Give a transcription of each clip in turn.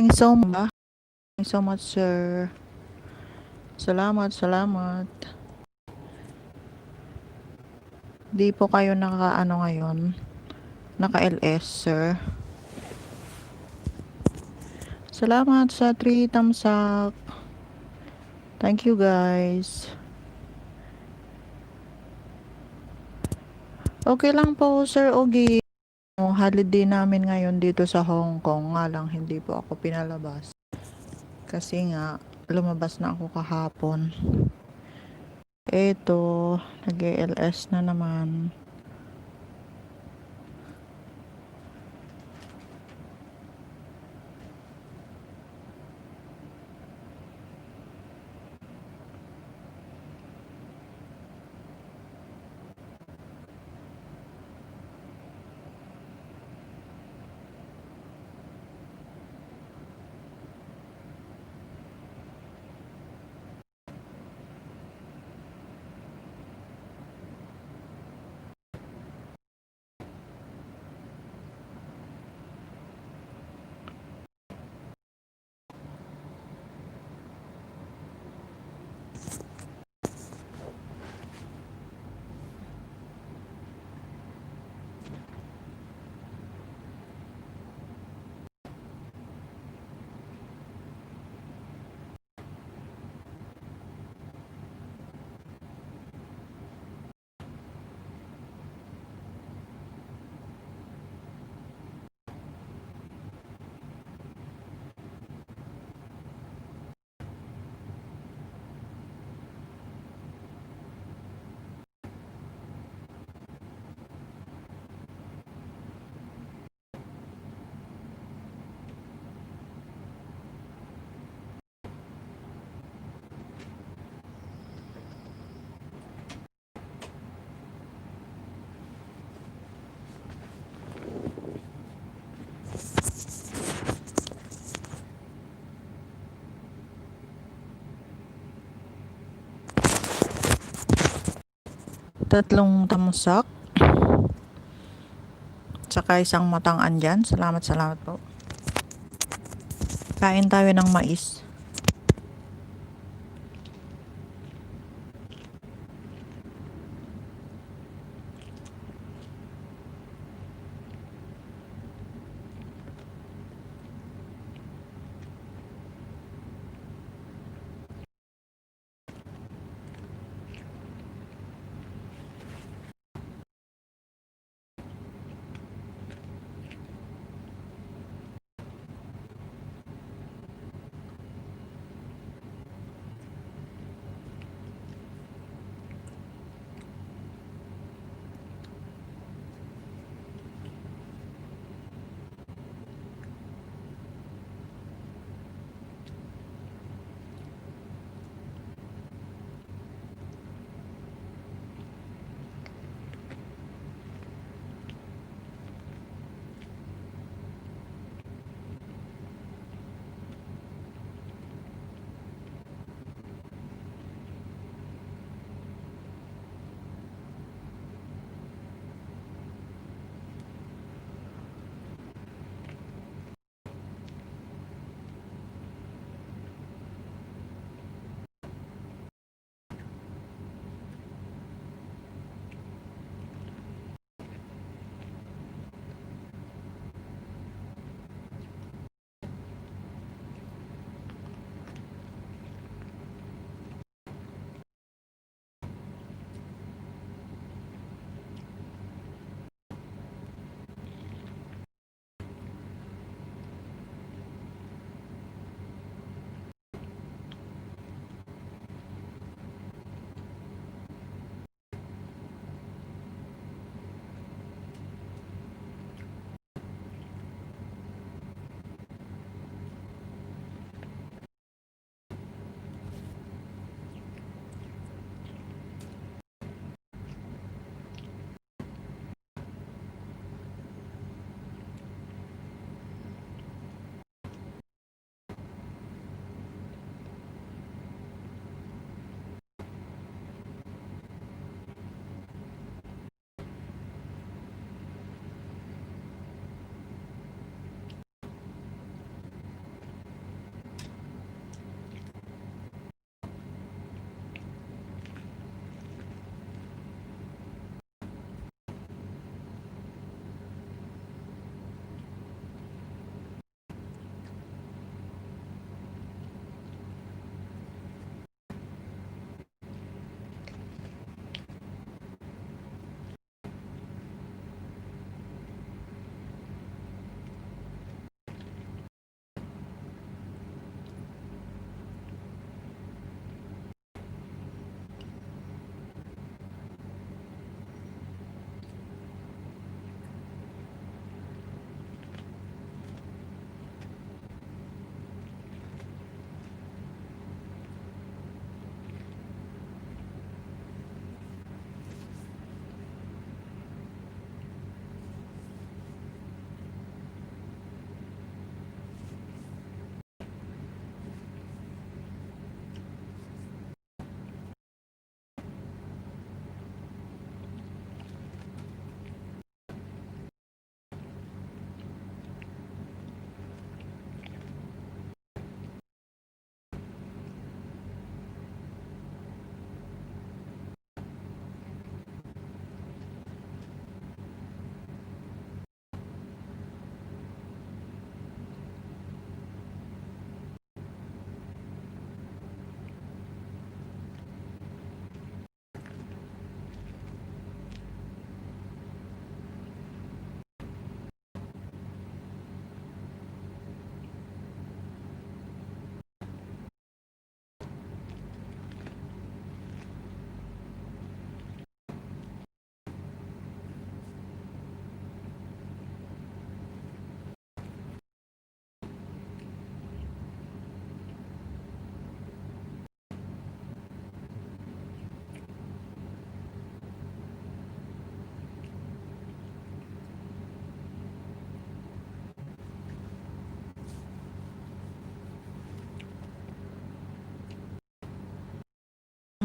Thank so much. Thank so much, sir. Salamat, salamat. Di po kayo naka-ano ngayon? Naka-LS, sir. Salamat sa 3 thumbs up. Thank you, guys. Okay lang po, Sir Ogi. Holiday namin ngayon dito sa Hong Kong. Nga lang, hindi po ako pinalabas. Kasi nga, lumabas na ako kahapon. Eto, nag-LS na naman. Tatlong tamsak. Tsaka isang matang andyan. Salamat, salamat po. Kain tayo ng mais.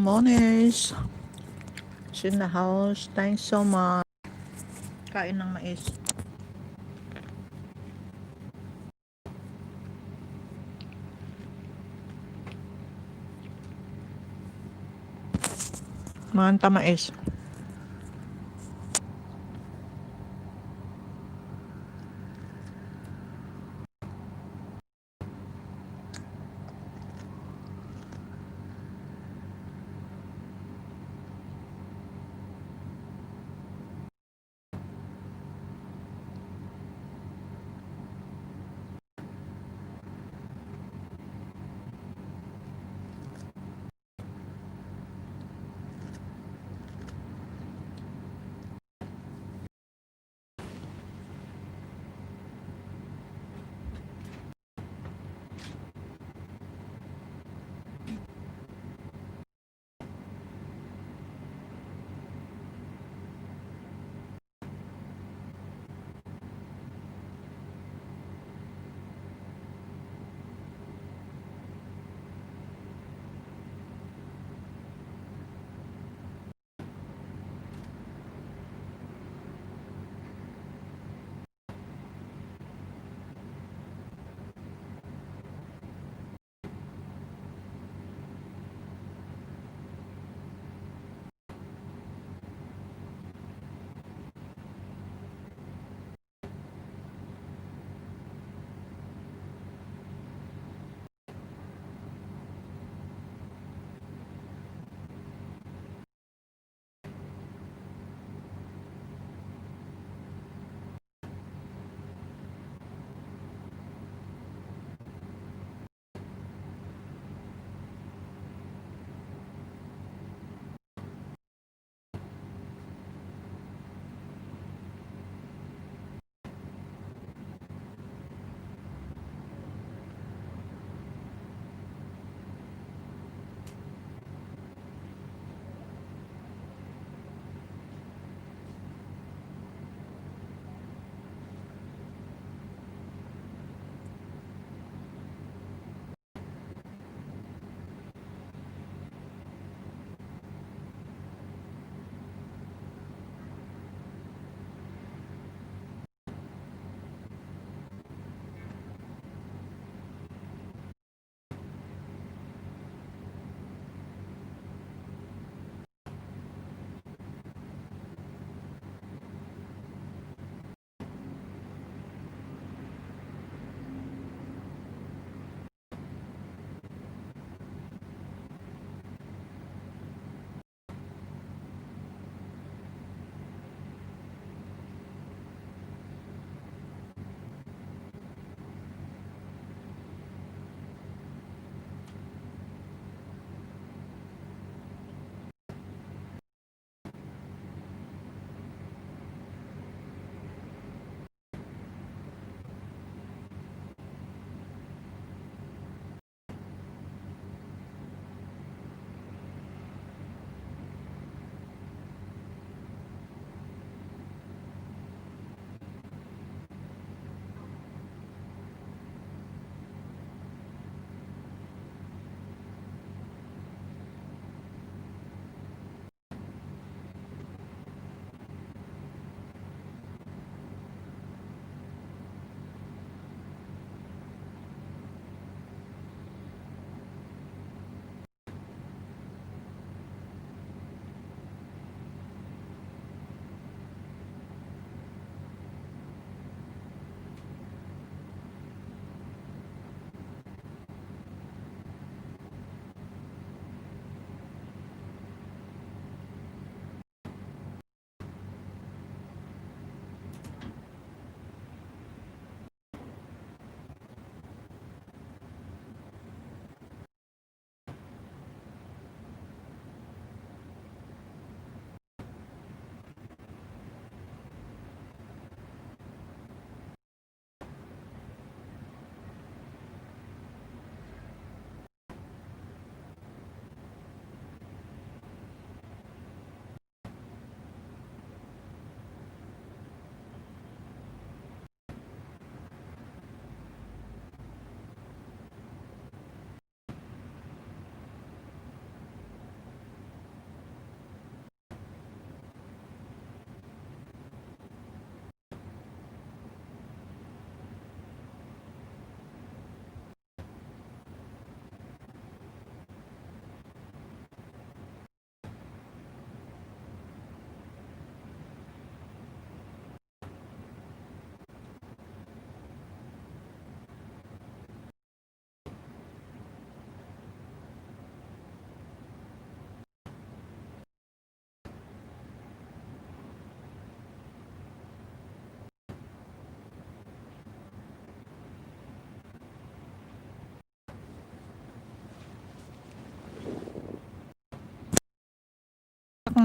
Mones. Is in the house. Thanks so much. Kain ng mais. Manta mais.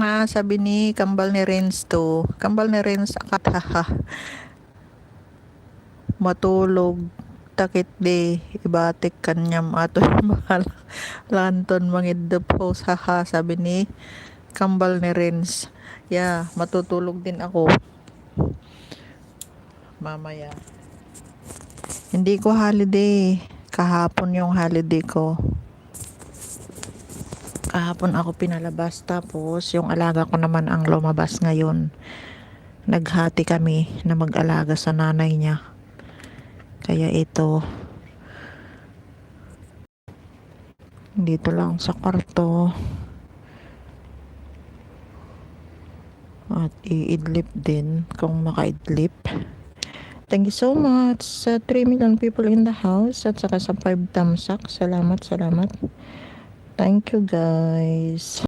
nga, sabi ni kambal ni Renz to. Kambal ni Renz akat haha. Matulog. Takit de. Ibatik kanyam ato mahal. Lanton mangidop host haha. Sabi ni kambal ni Renz. Yeah, matutulog din ako. Mamaya. Hindi ko holiday. Kahapon yung holiday ko. Kahapon ako pinalabas. Tapos yung alaga ko naman ang lumabas ngayon. Naghati kami na mag-alaga sa nanay niya. Kaya ito, dito lang sa kwarto. At iidlip din kung makaidlip. Thank you so much sa 3 million people in the house at saka sa 5 thumbs up. Salamat, salamat. Thank you guys.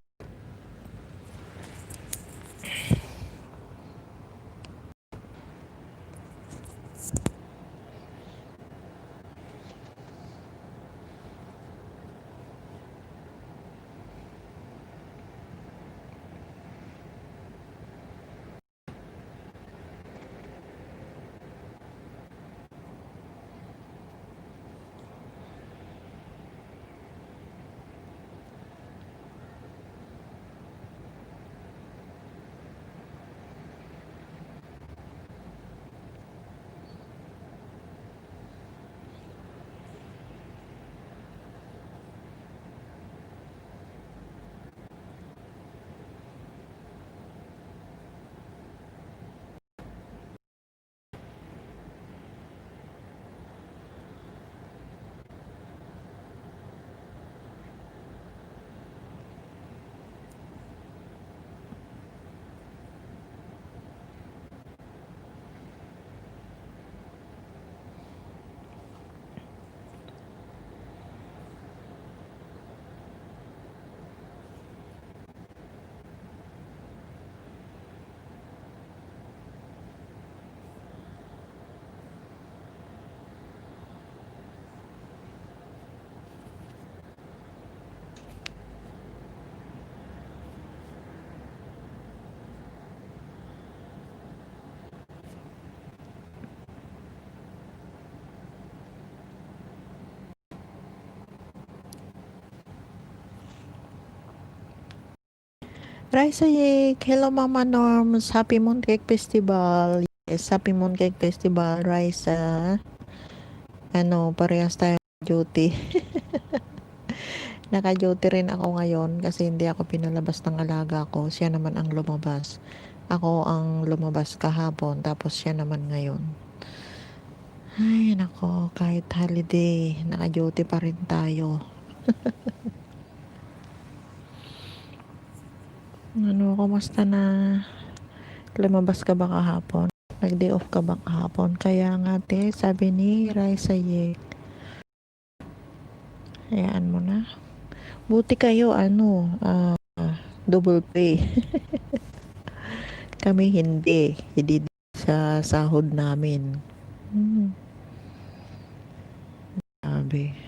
Raisa Yek, hello Mama Norms, Happy Mooncake Festival. Yes, Happy Mooncake Festival, Raisa. Ano, parehas tayo duty. Naka-duty rin ako ngayon kasi hindi ako pinalabas ng alaga ko. Siya naman ang lumabas. Ako ang lumabas kahapon, tapos siya naman ngayon. Ay, nako, kahit holiday, naka-duty pa rin tayo. Ano, kumusta na? Lumabas ka ba kahapon? Nag-day off ka ba kahapon? Kaya nga te, sabi ni Raisa Yek. Hayaan mo na. Buti kayo, double pay. Kami hindi. Hindi sa sahod namin. Sabi.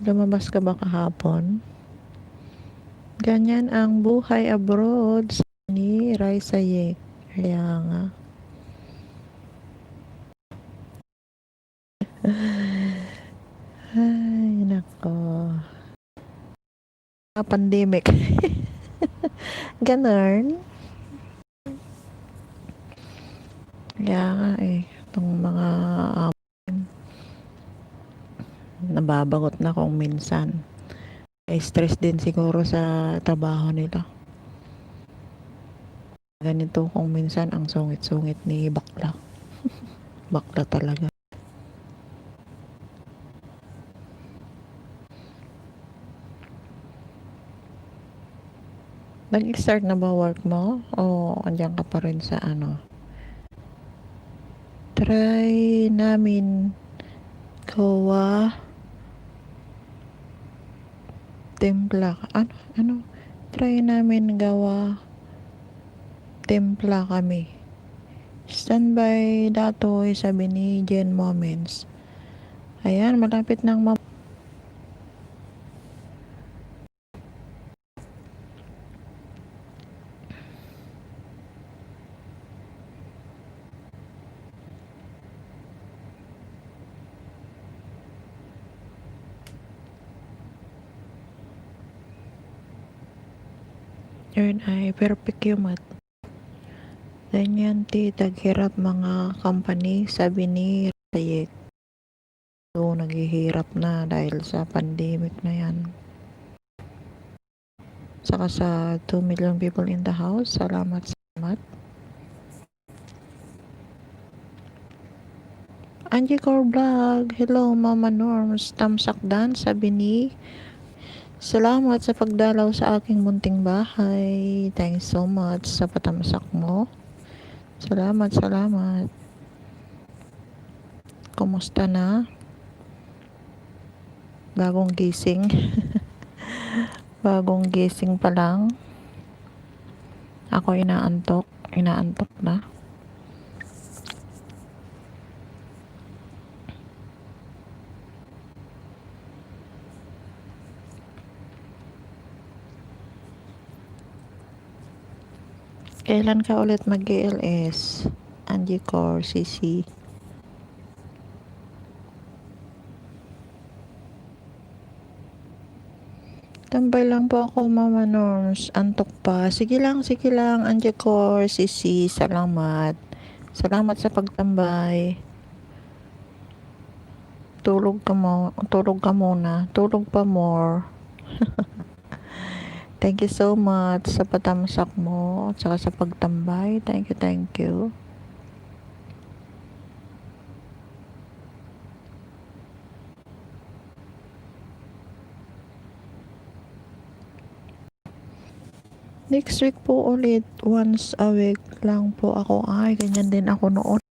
Lumabas ka ba kahapon? Ganyan ang buhay abroad ni Raisa Yek. Kaya nga. Ay, nako. Pandemic. Ganun. Kaya nga itong mga nababagot na kung minsan. Stress din siguro sa trabaho nila. Ganito kung minsan ang sungit-sungit ni bakla. Bakla talaga. Nag-start na ba work mo? O andyan ka pa rin sa Try namin gawa templa. Ano? Try namin gawa templa kami. Standby datoy, sabi ni Jen Moments. Ayan, malapit nang Yun ay perpecumat. Ganyan ti taghirap mga company, sabi ni Rayek. So, naghihirap na dahil sa pandemic na yan. Saka sa 2 million people in the house, salamat. Angie Core Vlog, hello Mama Norms, tamsak dan, sabi ni salamat sa pagdalaw sa aking munting bahay. Thanks so much sa patamsak mo. Salamat. Kumusta na? Bagong gising. Bagong gising pa lang. Ako inaantok na. Kailan ka ulit mag-ALS? Angie Core, CC. Tambay lang po ako, Mama Norms. Antok pa. Sige lang, Angie Core, CC. Salamat. Salamat sa pagtambay. Tulog ka muna. Tulog pa more. Thank you so much sa patamsak mo at saka sa pagtambay. Thank you. Next week po ulit, once a week lang po ako. Ay, ganyan din ako noon.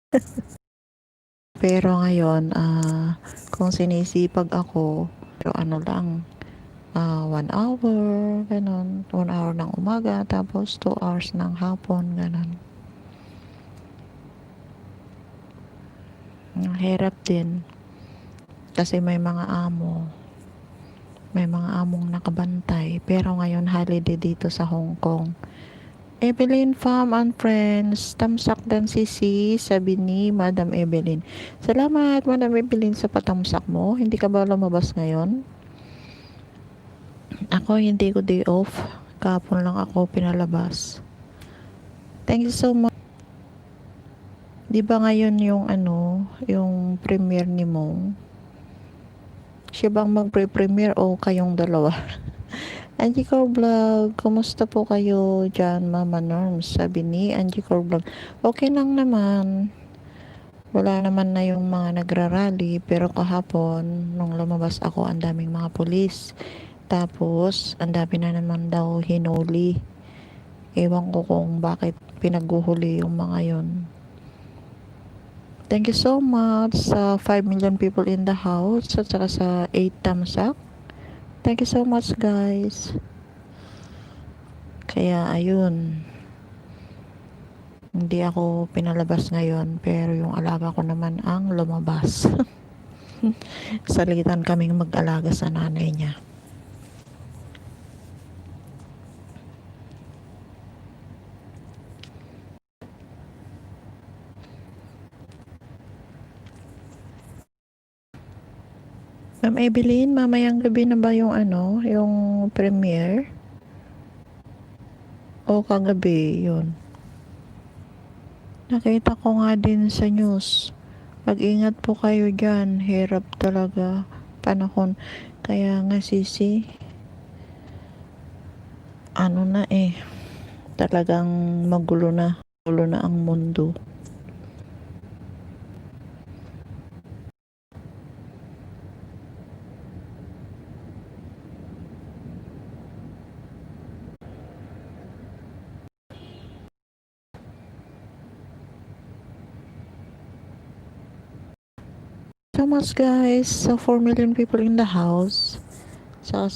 Pero ngayon, kung sinisipag ako, pero ano lang, 1 hour, ganun. 1 hour ng umaga, tapos 2 hours ng hapon, ganun. Hirap din. Kasi may mga among nakabantay. Pero ngayon, holiday dito sa Hong Kong. Evelyn Fam and Friends, tamsak dan sisi, sabi ni Madam Evelyn. Salamat, Madam Evelyn, sa patamsak mo. Hindi ka ba lumabas ngayon? Ako, hindi ko day off. Kahapon lang ako pinalabas. Thank you so much. Di ba ngayon yung premiere ni Mong? Siya bang magpre-premiere o kayong dalawa? Angie Core Vlog, kumusta po kayo dyan, Mama Norms? Sabi ni Angie Core Vlog. Okay lang naman. Wala naman na yung mga nagrarally, pero kahapon, nung lumabas ako, ang daming mga pulis. Tapos, ang dami na naman daw hinuli. Ewan ko kung bakit pinaghuhuli yung mga yon. Thank you so much sa 5 million people in the house at saka sa 8 thumbs up. Thank you so much, guys. Kaya, ayun. Hindi ako pinalabas ngayon, pero yung alaga ko naman ang lumabas. Salitan kaming mag-alaga sa nanay niya. Ma'am Evelyn, mamayang gabi na ba yung yung premiere? O kagabi, yun. Nakita ko nga din sa news. Mag-ingat po kayo dyan. Hirap talaga panahon. Kaya nga sisi, talagang magulo na. Magulo na ang mundo. So much, guys. So 4 million people in the house. Sa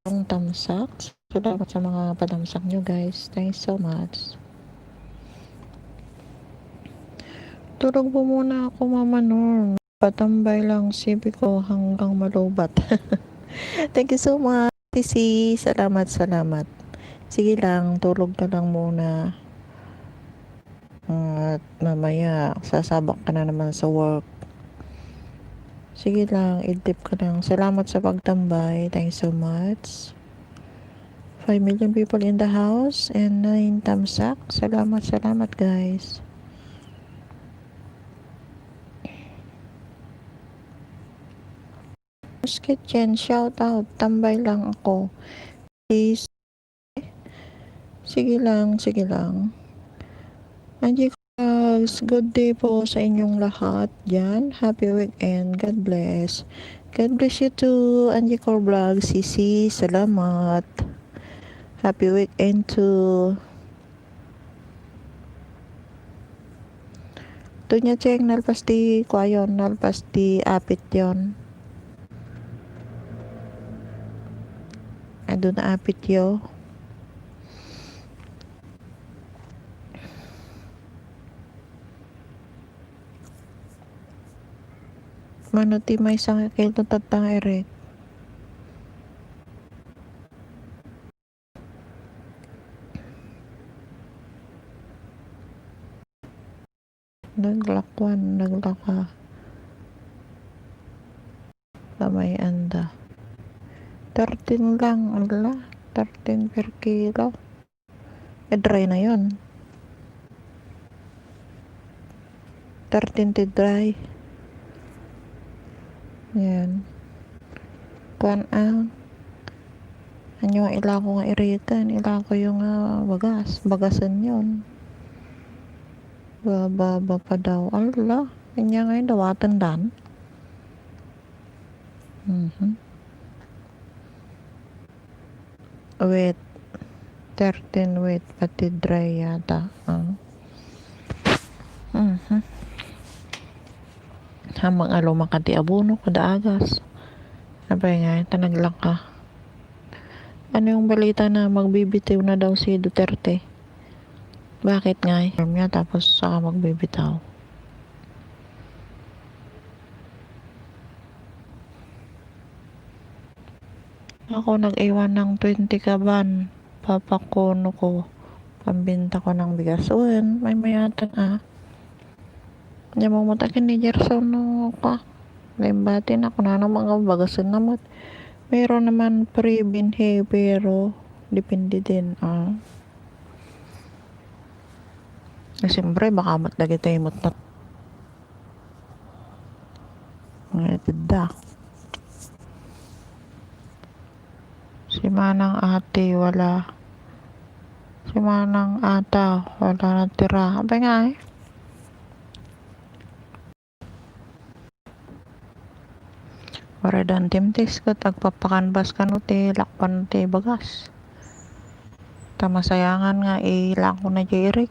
tamsak. Salamat sa mga patamsak nyo, guys. Thanks so much. Tulog po muna ako, Mama Norm. Patambay lang sibi ko hanggang malubat. Thank you so much, Sisi. Salamat. Sige lang, tulog ka lang muna. At mamaya, sasabak ka na naman sa work. Sige lang, idip ka lang. Salamat sa pagtambay. Thanks so much. 5 million people in the house and 9 tamsak. Salamat, salamat guys. Kitchen, shout out. Tambay lang ako. Please. Sige lang, sige lang. Angie Vlogs, good day po sa inyong lahat dyan. Happy weekend. God bless. God bless you too, Angie Vlogs. Sisi, salamat. Happy weekend too. Ito niya, Cheng, nalpas di kwayon, nalpas di apit yon. Ado na apit yo. Manuti may isang kilo tatang eret. Naglakwan, naglaka. Lamay anda. 13 lang, ala. 13 per kilo. Dry na yon. 13 to dry. Yan. Kuan ang. Anyo ila ko nga iritan. Ila ko yung bagas. Bagasan yon. Baba pa daw. Ala. Kanya ngayon dawatan dan. Wait. 13 wait. Pati dry yata. Hamang alo makati abono kada agas. Napay nga, tanaglang ka. Ano yung balita na magbibitiw na daw si Duterte? Bakit nga? Niya, tapos saka magbibitaw. Ako nag-iwan ng 20 kaban. Papakono ko. Pambinta ko ng bigas. Uwan, may mayatan Hindi mo matakin ni Gerson no ka. Limbatin ako na ng mga bagasan naman. Meron naman pre-binhe pero depende din. Siyempre baka matlagi tayo matnat. Ngayad si manang ate wala. Si manang ata wala natira. Abay nga Waradan timtis ko tagpapakanbas kanuti lakpan ti bagas. Tamasayangan nga ilang ko na Jeric.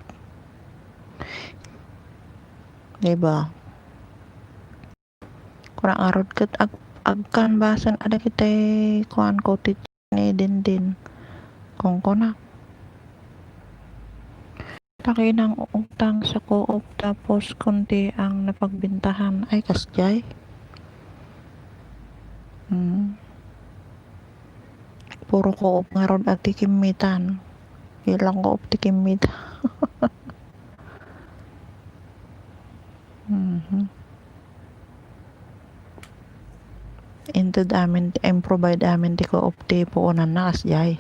Diba? Kurang arod kat agkan basan ada kita kuan ko ti ni din kung kuna. Laki ng utang sa co-op tapos konti ang napagbintahan ay kasjay. Puro co-op nga ron at tikimitan. Ilang co-op tikimitan. Into amin provide amin ti co-op ti puunan na kasjay.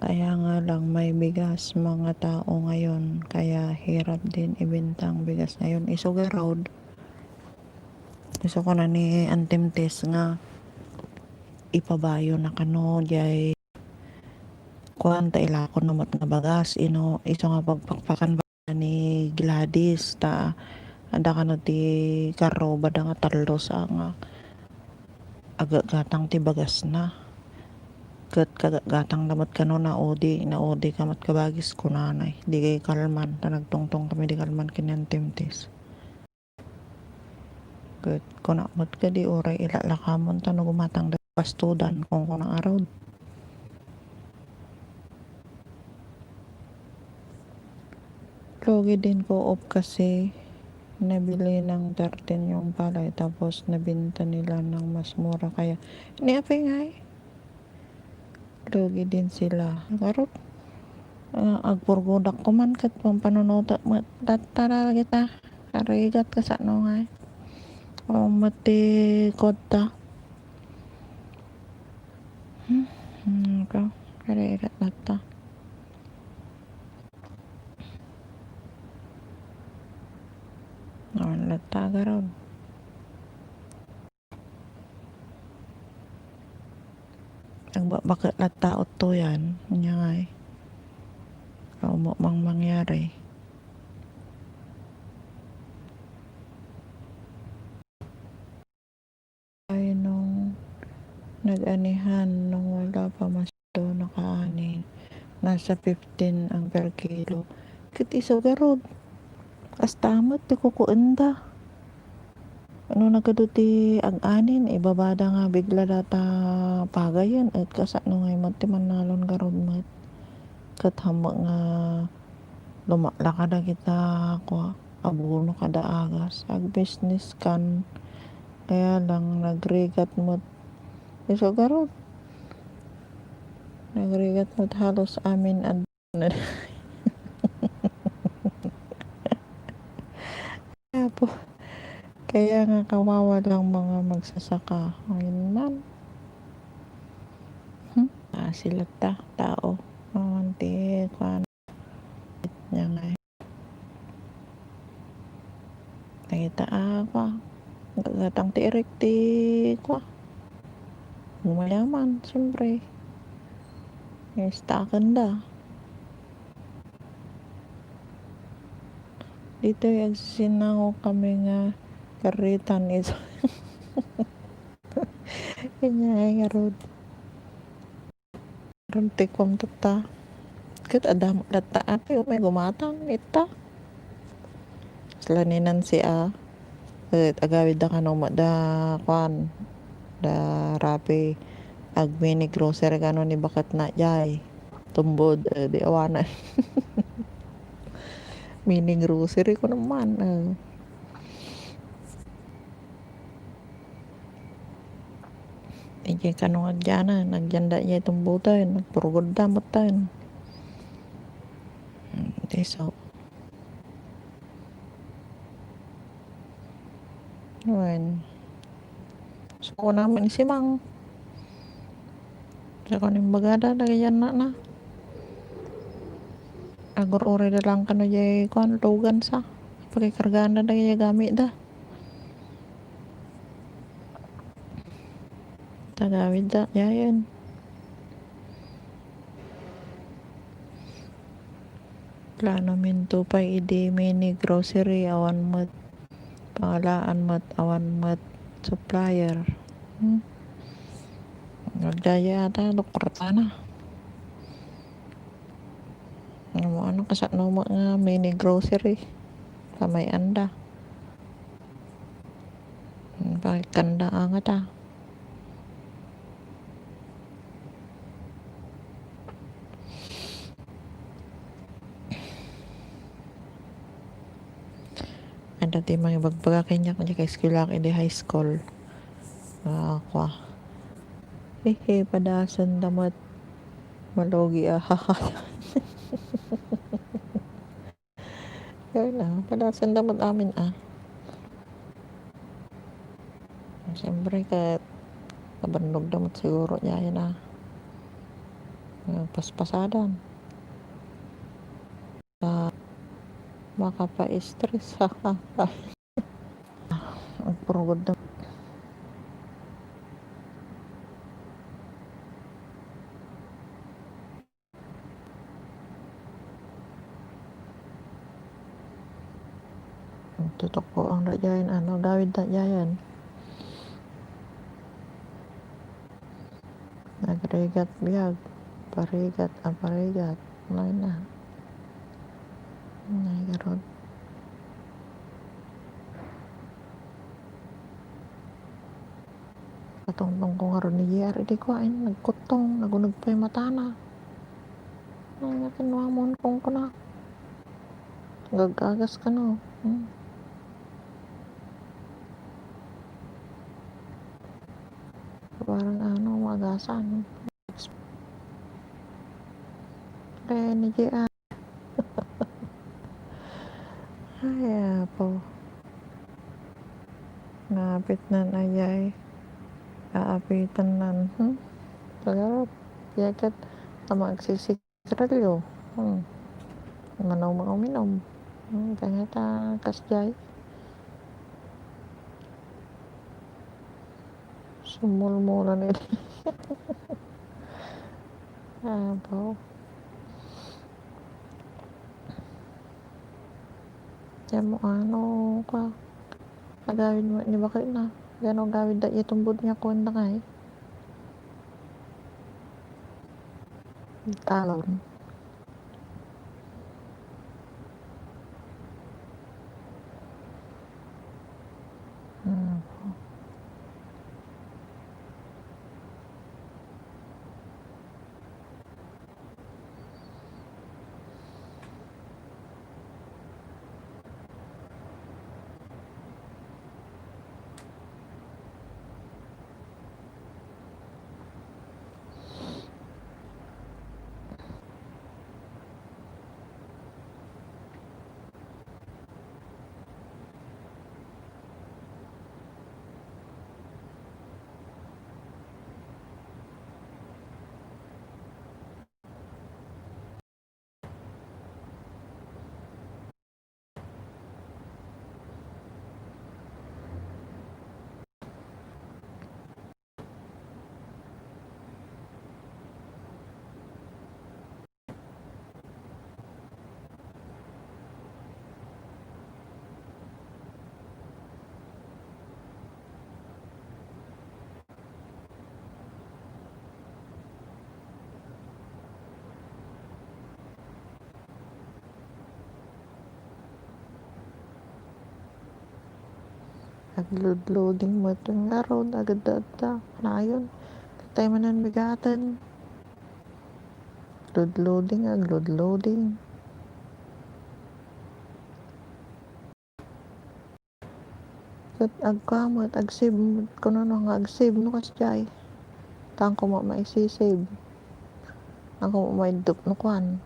Kaya nga lang may bigas mga tao ngayon kaya hirap din ibintang bigas ngayon. Isuga road. Gusto ko na ni Antimtes nga ipabayo na kano jay kuan ta ila ko namat nga bagas iso nga pagpakpakan ba ni Gladys ta ada kano ti karo bada nga talo sa nga agagatang ti bagas na ket kagagatang namat kano na odi kamat kabagis kunanay di kay kalman ta nagtungtong kami di kalman ken Antimtes ket kuna mat ka di oray ilalakamon ta no gumatang da pastudan kung kunang araw. Logi din co-op kasi nabili ng 13 yung palay tapos nabinta nila ng mas mura kaya niapay nga logi din sila karot agpurgodak ko man kat pampanunuta tatara kita karigat ka sa no nga mati kota ko. Karirat na ta. Naman lata garon. Bakit lata o to yan? Kanya nga eh. Kaumo mang mangyari. Ay nung nag-anihan nung wala pa masyado nakaanin. Nasa 15 ang per kilo. Kit iso garod. Astamot ti kukuenda. Ano nagaduti ag-anin, ibabada nga bigla data pagayan at kasano nga mati manalon garod mat. Kat hama nga lumakla kada kita ko abuno kada agas. Ag business kan kaya lang nagrigat mo iso garod. Nagrigat mo halos amin ad po. Kaya nga kawawa lang mga magsasaka. Ayun man. Sila tao. Manti kwan niya nga. Nakita ako. Gagatang tirik ti ko. Mayaman, siyempre. Stakan da. Dito yung sinango kami nga karitan ito. Kanya nga road. Runti kom tata. Kat adam data ate may gumatang ita. Slaninan si a. Agawid da kanong da kwan. Da rapi. Ag mini grocery kano ni bakat na jay. Tumbod di awanan. Mini grocery ko naman. Ije kanong agyana. Nagyanda niya itong butan. Nagpurugod damot tayo. So, yun. So, ko naman si Mang. Sa kuning bagada, nagyan na. Agor-ore na lang kano jay kuan tugan sa. Pakikargaan na jay gamit da. Tagawid da, yayan. Plano minto pa idi mini grocery awan mat pangalaan mat awan mat supplier. Nagdaya ata lukrata na. Ano kasano mo nga mini grocery. Kamay anda. Pakikanda nga ta. Dati mga bagbaga kanya kay eskwela kay high school. Kwa. Padasan damat malogi Kaya na, padasan damat amin Siyempre ka kabandog damat siguro niya yan paspasadan. Makapa-stress ang purugod na tutok po ang radyayan gawid na dyayan nagrigat biyag parigat na naigarod katungtong ko nga ron ni JR di ko ay nagkutong nagunog pa yung mata na nakinwamon kong ko na gagagas ka no parang magasan kaya ni JR ay po napit na ayay aapitan nan tagarap Kaya kat magsisigarilyo. Manaw mga uminom. Kaya ta kasjay. Sumulmula nila. Abaw. Yan mo ano ka. Agawid mo ni bakit na. Gano gawid da itumbod niya ko na kay. Talon. Nag-loading mo ito nga ron. Agad-agad. Nayon. Tayo manan bigatan. Loading. Loading. Kat agkamot. Ag-save mo. Kuno no nga ag-save no kasjay. Tang ko mo maisisave. Ako mo maidop no kwan.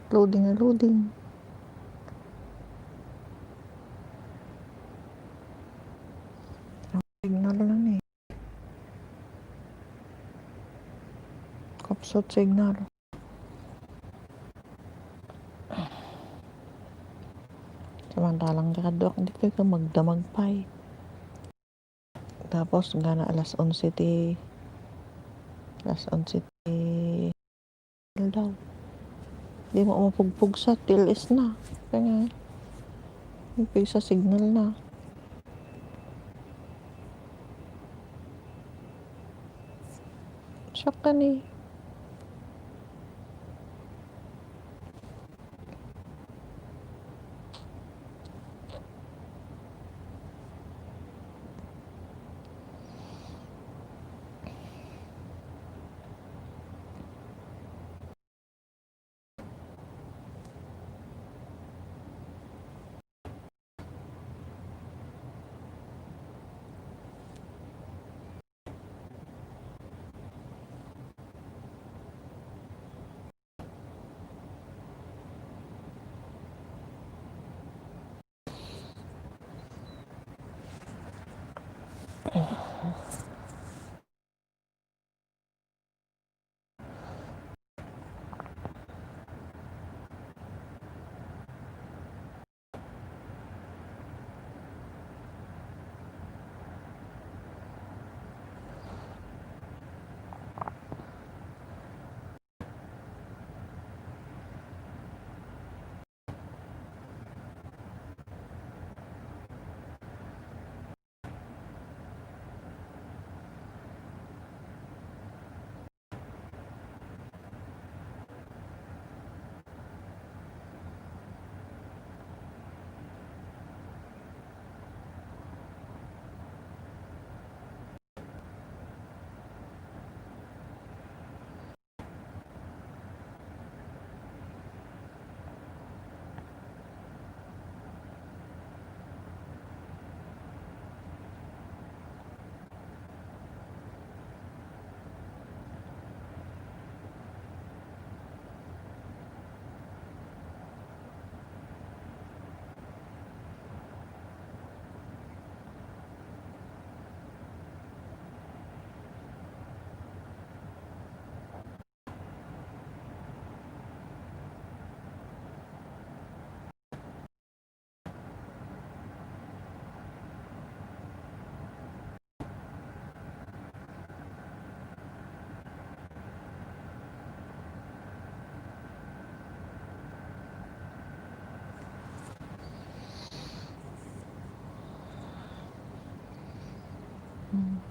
Loading. Signal lang eh. Kapsot signal. Samantalang kadok, hindi ka magdamag pa eh. Tapos gana alas 11 daw. Di mo mapugpug sa tilis na. Kaya nga, sa signal na. Shock ka ni.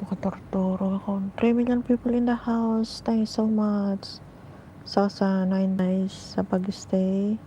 Makatortoro ako. 3 million people in the house. Thank you so much. Sa 9 days sa pag-stay.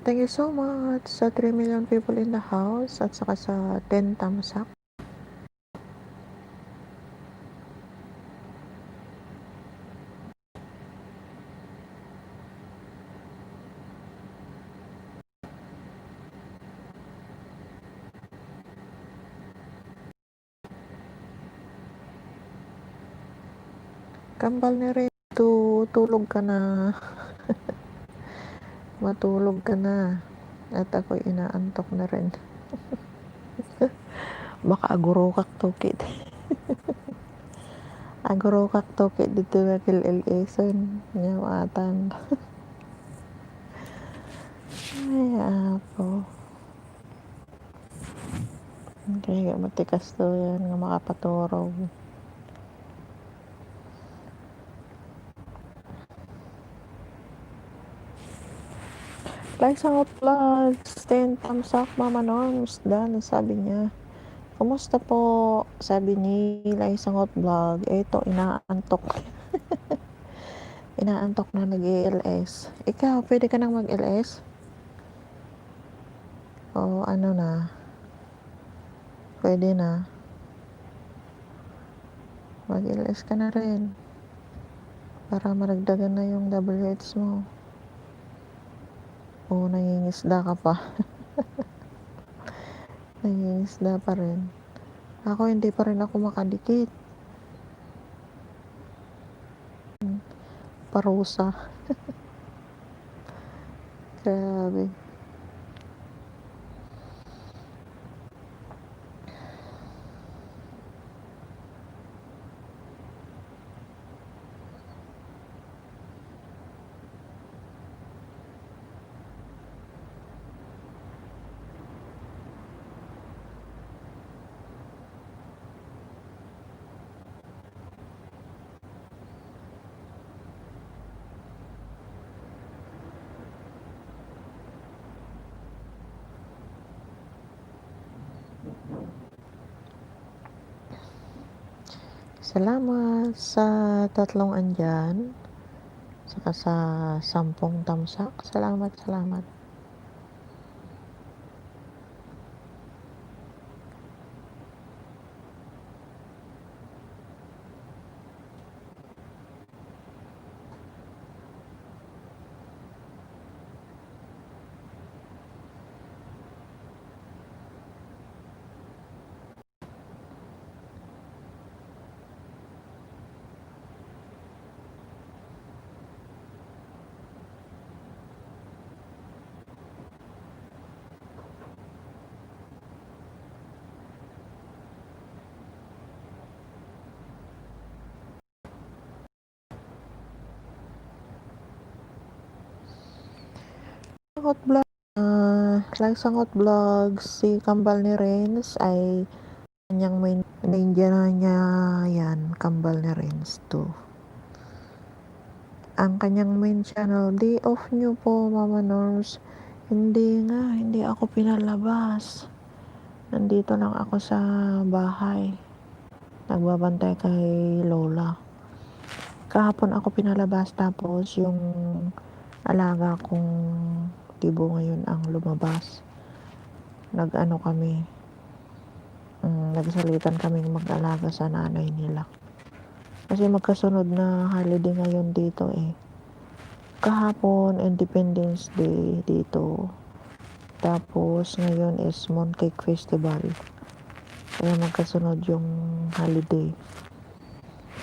Thank you so much sa 3 million people in the house at saka sa 10 thumbs up. Kambal ni Red, tulog ka na. Matulog ka na. At ako'y inaantok na rin. Baka agurokak tukit. Agurokak tukit dito na kilil-ison. Nyawatan. Ay, apo. Kaya matikas to yan nga makapaturog. Like sa vlogs, 10 thumbs up, Mama Norms. Dan, sabi niya. Kumusta po? Sabi ni Liza Ngot Vlog. Ito, inaantok. Inaantok na nag-LS. Ikaw, pwede ka nang mag-LS? O ano na? Pwede na. Mag-LS ka na rin. Para maragdagan na yung WH mo. O, nangingisda ka pa. Nangingisda pa rin. Ako, hindi pa rin ako makadikit. Parusa. Grabe. Salamat sa 3 andiyan, saka sa 10 tamsak. Salamat, salamat. Sangot Vlog, like Sangot Vlogs, si kambal ni Renz ay kanyang main ninja na niya yan, kambal ni Renz 2. Ang kanyang main channel, day off nyo po, Mama Norms. Hindi nga, hindi ako pinalabas. Nandito lang ako sa bahay. Nagbabantay kay Lola. Kahapon ako pinalabas, tapos yung alaga kong tibo ngayon ang lumabas. Nag-ano kami, nagsalitan kaming mag-alaga sa nanay nila. Kasi magkasunod na holiday ngayon dito eh. Kahapon, Independence Day dito. Tapos, ngayon is Mooncake Festival. Kaya magkasunod yung holiday.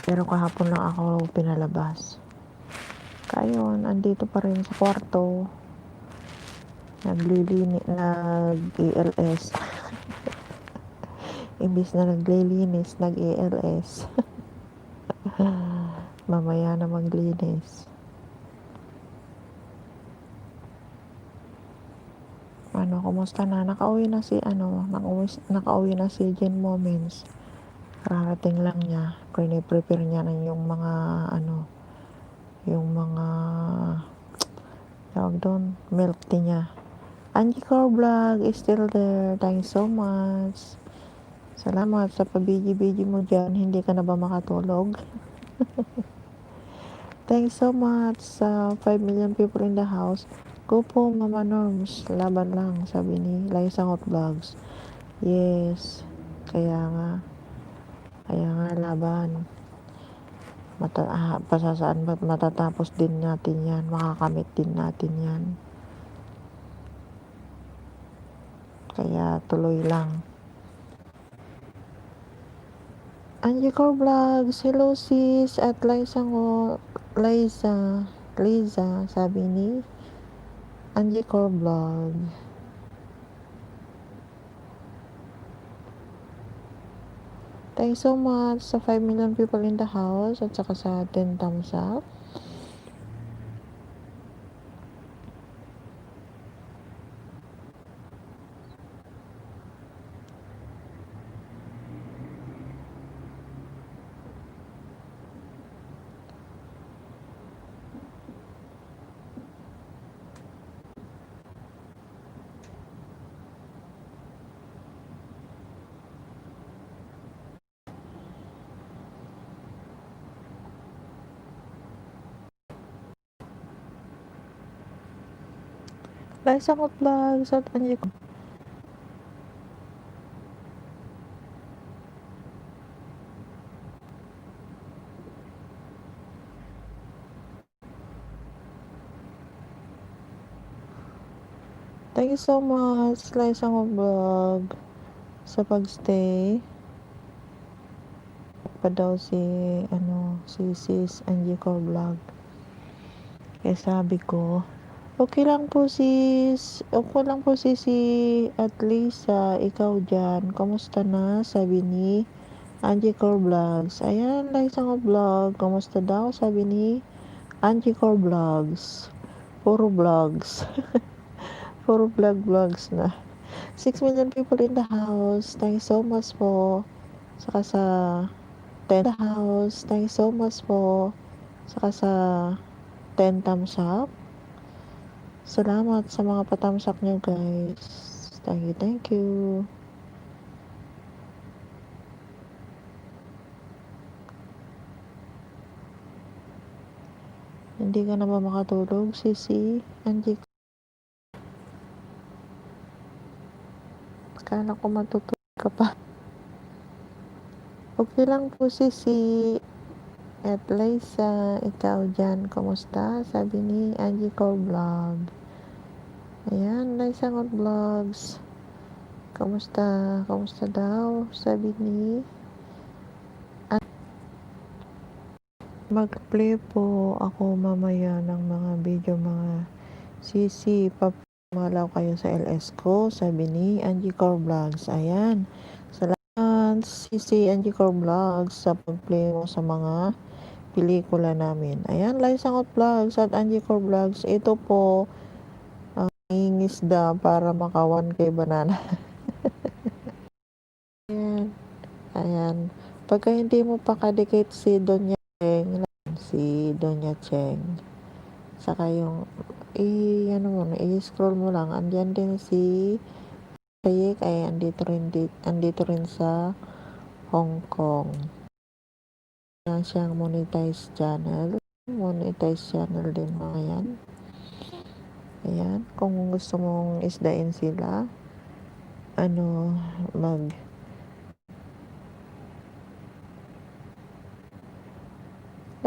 Pero kahapon lang ako pinalabas. Kaya andito pa rin sa kwarto. Nag-ELS. Imbis na naglilinis, nag-ELS. Mamaya na maglinis. Kumusta na? Nakauwi na si Jen Moments. Karating lang niya. Prepare niya na yung mga tawag doon, milk tea niya. Angie Core Vlog is still there. Thanks so much. Salamat sa pabiji-biji mo dyan. Hindi ka na ba makatulog? Thanks so much sa 5 million people in the house. Go po, Mama Norms. Laban lang, sabi ni Sangot Vlogs. Yes. Kaya nga laban. Pasasaan ba't matatapos din natin yan. Makakamit din natin yan. Kaya tuloy lang. Angie Core Vlogs, hello sis, at Liza, sabi ni Angie Core Vlog. Thanks so much sa 5 million people in the house at saka sa 10 thumbs up. Sangot Vlogs at Angie. Thank you so much, Sangot Vlog, sa pagstay. Pa daw si sis Angie Core Vlog. Kaya sabi ko, okay lang po sis at Lisa, ikaw dyan, kamusta na? Sabi ni Angie Core Vlogs. Ayan, Sangot Vlog, kamusta daw? Sabi ni Angie Core Vlogs. Puro vlogs. Puro vlogs na. 6 million people in the house. Thanks so much po. Saka sa 10 house. Thanks so much po. Saka sa 10 thumbs up. Salamat sa mga patamsak nyo guys. Thank you. Hindi ka na ba makatulog, Sisi? Angie, kala ko matutulog ka pa. Okay lang po, Sisi. At Liza, ikaw dyan, kumusta? Sabi ni Angie Core Vlog. Ayan, Liza Ngot Vlogs. Kumusta? Kumusta daw? Sabi ni at mag-play po ako mamaya ng mga video, mga Sisi, papamalaw kayo sa LS ko, sabi ni Angie Core Vlogs. Ayan, salamat Sisi Angie Core Vlogs sa pag-play mo sa mga pelikula namin. Ayan, Liza Ngot Vlogs at Angie Core Vlogs. Ito po ang ingisda para maka 1K banana. Ayan, ayan. Pagka hindi mo pa kadikit si Doña Cheng, saka yung ano mo, i-scroll mo lang, andyan din si Sayek, ay andito rin sa Hong Kong. Yan siyang monetized channel din mga yan. Ayan, kung gusto mong isdain sila,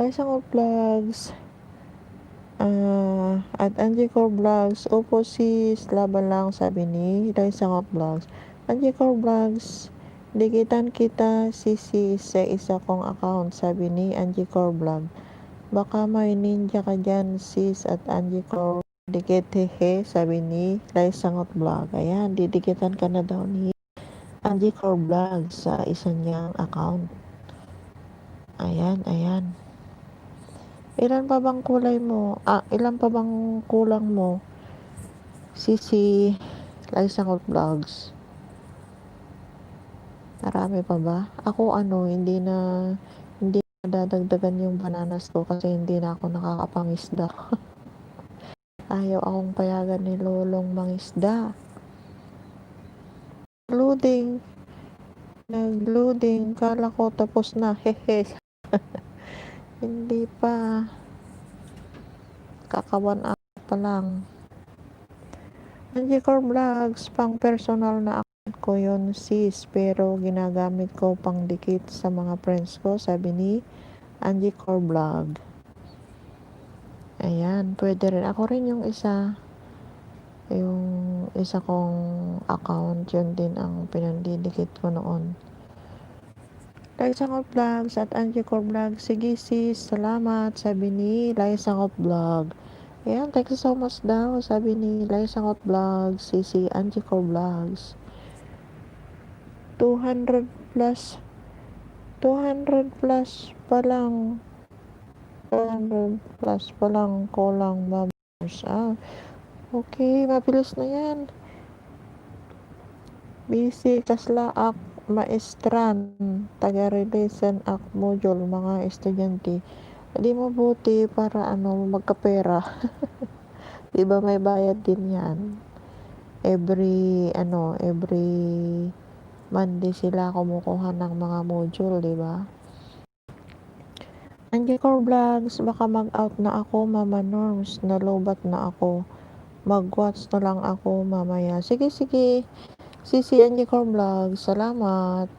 Liza Ngot Vlogs, at Angie Core Vlogs. Opo sis, laban lang, sabi ni Liza Ngot Vlogs. Angie Core Vlogs, dikitan kita Sisi sa isa kong account, sabi ni Angie Core Vlog. Baka may ninja ka dyan sis at Angie Core. Dikit hehe, sabi ni Liza Ngot Vlog. Ayan, didikitan ka na daw ni Angie Core Vlog sa isa niyang account. Ayan, ayan. Ilan pa bang kulang mo? Sisi Liza Ngot Vlogs. Marami pa ba? Ako hindi na dadagdagan yung bananas ko kasi hindi na ako nakakapangisda. Ayaw akong payagan ni Lolong mangisda. Nag-loading, kala ko tapos na, hehe. Hindi pa, kakawan ako pa lang. Angie Core Vlogs, pang personal na account ko yun sis, pero ginagamit ko pang dikit sa mga friends ko, sabi ni Angie Core Vlog. Ayan, pwede rin. Ako rin yung isa kong account, yun din ang pinandidikit ko noon. Liza Ngot Vlogs at Angie Core Vlog. Sige sis, salamat, sabi ni Liza Ngot Vlog. Ayan, thank you so much daw, sabi ni Liza Ngot Vlog, si Angie Core Vlogs. 200 plus pa lang. 200 plus pa lang, kulang members. Okay, mabilis na yan. Busy, kaslaak, maestran, taga-releasen ak module, mga estudyante. Di mabuti para magkapera. Diba may bayad din yan. Every Monday sila kumukuha ng mga module, diba? Angie Core Vlogs, baka mag-out na ako, Mama Norms, nalobat na ako. Mag-watch na lang ako mamaya. Sige, Sisi Angie Core Vlogs, salamat.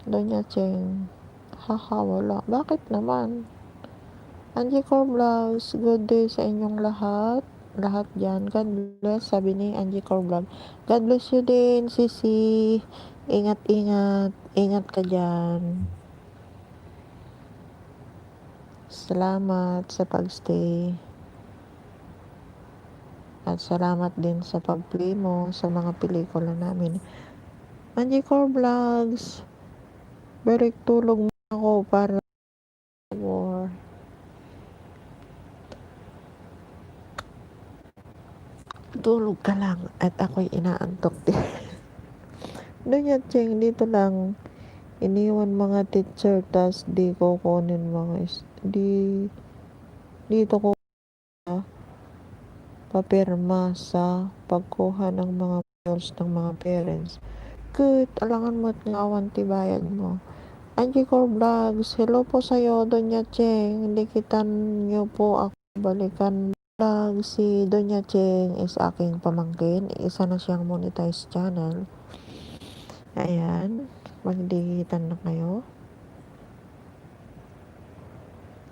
Doña Cheng, haha, wala. Bakit naman? Angie Core Vlogs, good day sa inyong lahat dyan. God bless, sabi ni Angie Core Vlog. God bless you din, Sisi. Ingat ka dyan. Salamat sa pagstay. At salamat din sa pag-play mo sa mga pelikula namin. Angie Core Vlogs, balik tulog mo ako para war. Tulog ka lang at ako'y inaantok din. Doña Cheng, dito lang iniwan mga teacher, tas di ko kunin dito ko papirma sa pagkuha ng mga mails ng mga parents. Good, alangan mo't nga awan ti bayad mo. Angie Core Vlogs, hello po sa'yo, Donya Cheng. Likitan niyo po ako balikan vlog. Si Donya Cheng is aking pamangkin. Isa na siyang monetized channel. Ayan, magdikitan na kayo.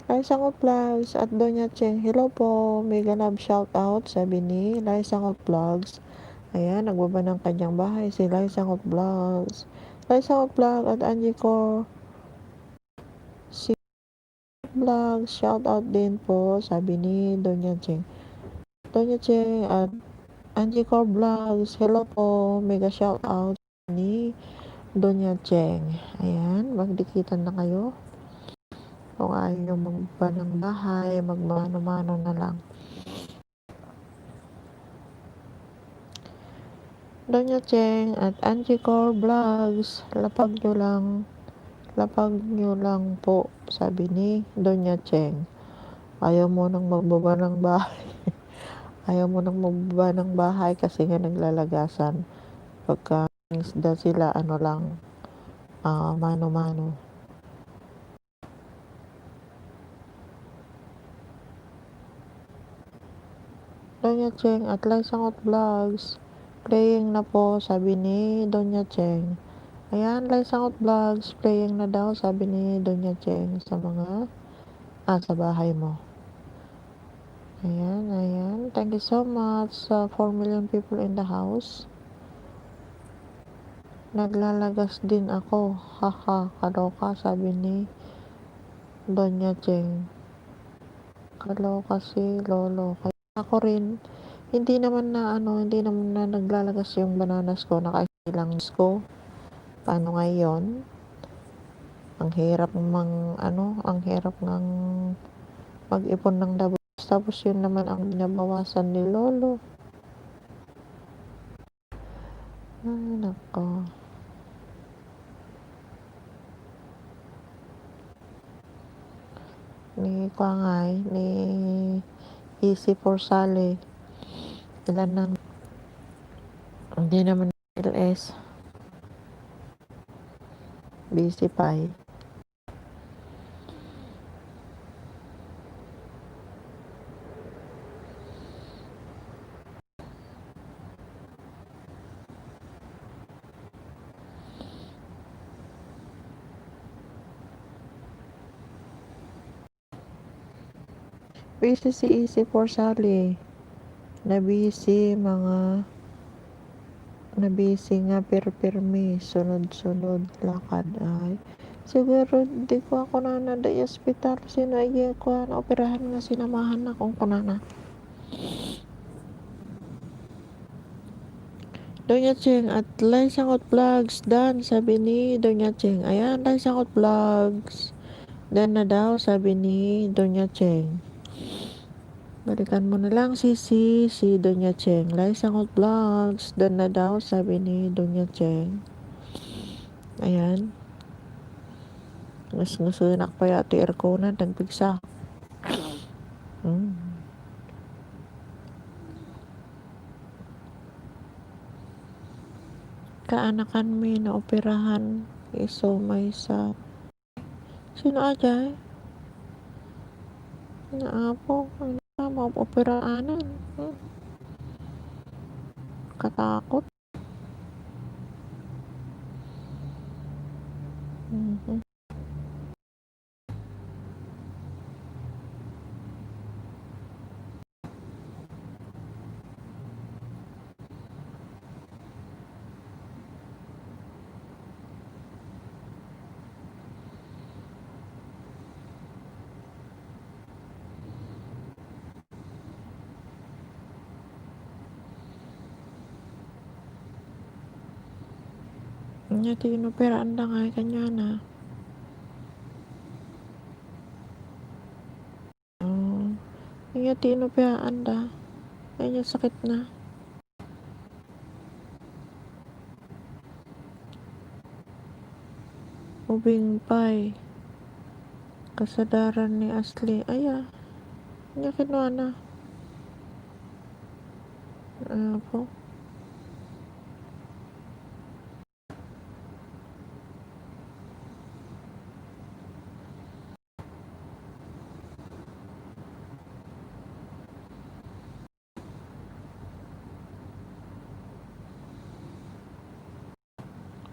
Laisangot Vlogs at Donya Cheng, hello po. Mega love shout out, sabi ni Laisangot Vlogs. Ayan, nagbaba ng kanyang bahay si Laisangot Vlogs. Laisangot Vlog at Angie Core si Vlog, shout out din po, sabi ni Donya Cheng. Donya Cheng at Angie Core Vlogs, hello po, mega shout out ni Donya Cheng. Ayan, magdikitan na kayo. Kung ayaw nyo magba ng bahay, magmano-mano na lang. Donya Cheng at Angie Core Vlogs, lapag nyo lang po, sabi ni Donya Cheng. Ayaw mo nang magbaba ng bahay. Ayaw mo nang magbaba ng bahay kasi nga naglalagasan. Pagka isda sila, ano lang, mano-mano. Donya Cheng at Laisangot Vlogs, playing na po, sabi ni Donya Cheng. Ayan, Laisangot Vlogs, playing na daw, sabi ni Donya Cheng sa mga, sa bahay mo. Ayan, ayan. Thank you so much sa 4 million people in the house. Naglalagas din ako. Haha, kaloka, sabi ni Donya Cheng. Kaloka si Lolo. Kaya ako rin, hindi naman na naglalagas yung bananas ko. Nakailang ko. Paano ngayon? Ang hirap ng mag-ipon ng dabos. Tapos yun naman ang binabawasan ni Lolo. Ay, nako. Ni Kwangay, ni Easy for Sally. Ilan nang hindi naman LS. Busy pa eh. Busy si Easy for Sally. Nabisi nga pirmi, sunod-sunod lakad ay. Siguro di ko ako na day hospital. Sino ay ko na operahan nga sinamahan na kung kunana. Donya Cheng at Laisangot Vlogs dan, sabi ni Donya Cheng. Ayan, Laisangot Vlogs. Dan na daw, sabi ni Donya Cheng. Balikan mo na lang si Donya Cheng. Laisangot Vlogs. Dan na daw, sabi ni Donya Cheng. Ayan. Ngus-ngusunak pa yata aircon na nagpigsa. Kaanakan mi na operahan iso may sa sino ajay na po operahanan katakot. Nya tinoperaan lang ay kanya na. Nya tinoperaan da. Kanya sakit na. Ubing pay. Kasadaran ni Ashley. Aya. Nya kinuha na. Po.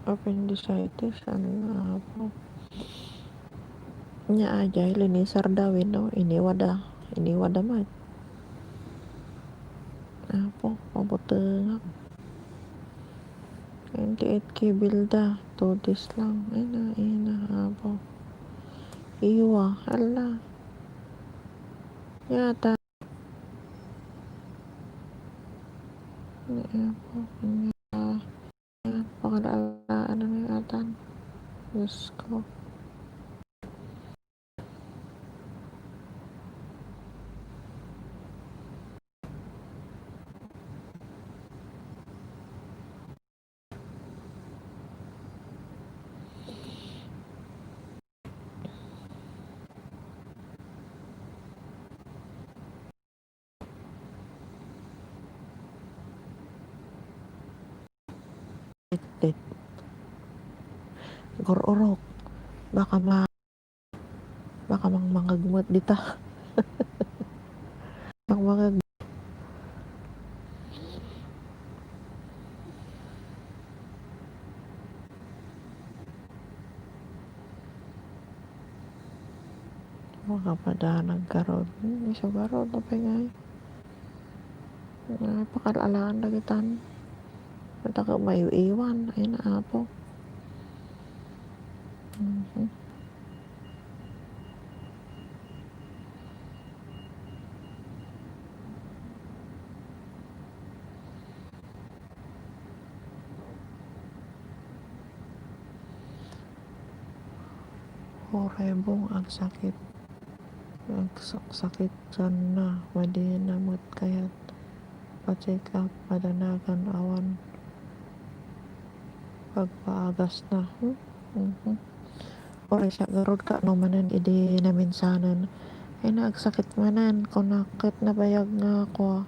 appendicitis ano nga po. Nya ajay linisar dawin no iniwada man. Apo pabutengak. 28K bilda, 2 days lang. Ina, apo. Iwa, hala. Yata. Apo, pakadaalaan na yata. Diyos ko. Gororok. Baka mangmangagmat dita. Mangmangag. Mga padanag karon. Isa karon na pangay. Pakalalaan na kitan. Mata ka may iwan. Ay na apo. Horebong ang sakit. Ang sakit sana. Madi namot kayat. Pa-check up. Padanagan awan. Pagpaagas na. Oray siya garod ka no manan idi naminsanan. Ay nagsakit manan. Kunakit nabayag nga ako.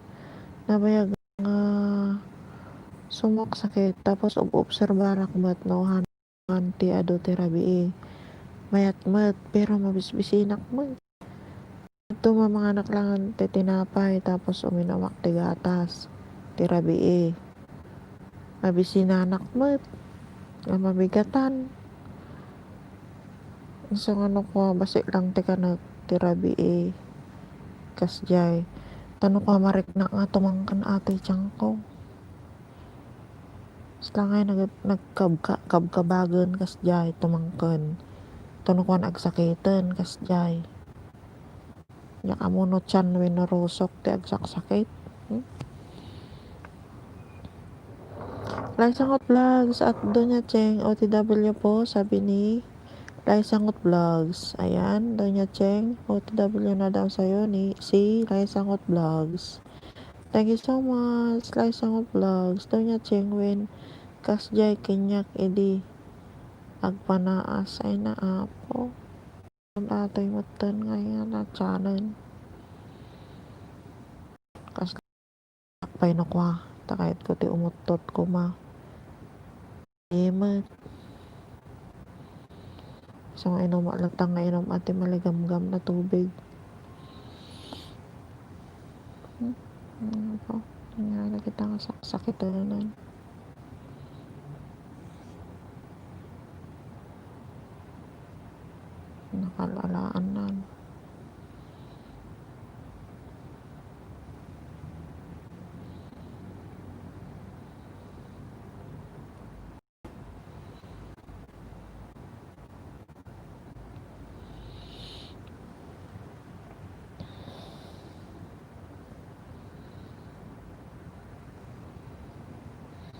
Nabayag nga sumok sakit. Tapos obserbarak bat no anti ado terabi mayat mat pero mabisbisinak mo. Ito mga anak lang tinapay tapos uminamak ti gatas. Tirabi mabisinanak mat. Mabigatan. So ano ko basi lang ti kanak tirabi kasjay. Tano ko marik na nga tumangkan ate tiyang ko. Basta nga nagkabkabagan kasjay tumangkan. Tano ko nagsakitan kasjay. Nya kamunot siyan winurusok ti agsaksakit. Laisangot Vlogs at Doña Cheng OTW po, sabi ni Laisangot Vlogs. Ayan, Doña Cheng OTW na daw sa'yo ni si Laisangot Vlogs. Thank you so much Laisangot Vlogs. Doña Cheng win kasjay kinyak edi agpanaas ay na apo. Atoy matan ngayon na channel. Kas takpay na kwa. Takait ko ti umutot ko ma. Emat. So nga inom alatang nga inom ati maligamgam na tubig. Ano po? Nga kita nga sakit na nun. Nakalalaan nan.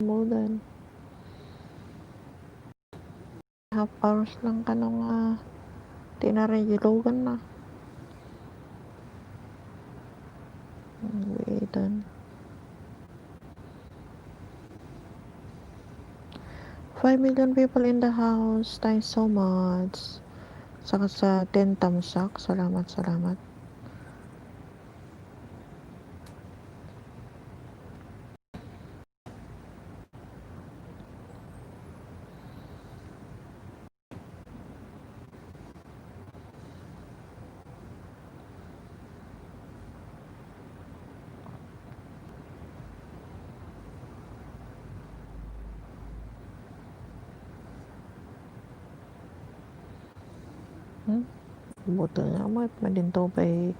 More than half hours lang ka nung tinaregilogan na. Waitan. 5 million people in the house. Thanks so much. Saka sa 10 tamsak. Salamat. Buto nga mat, madintupay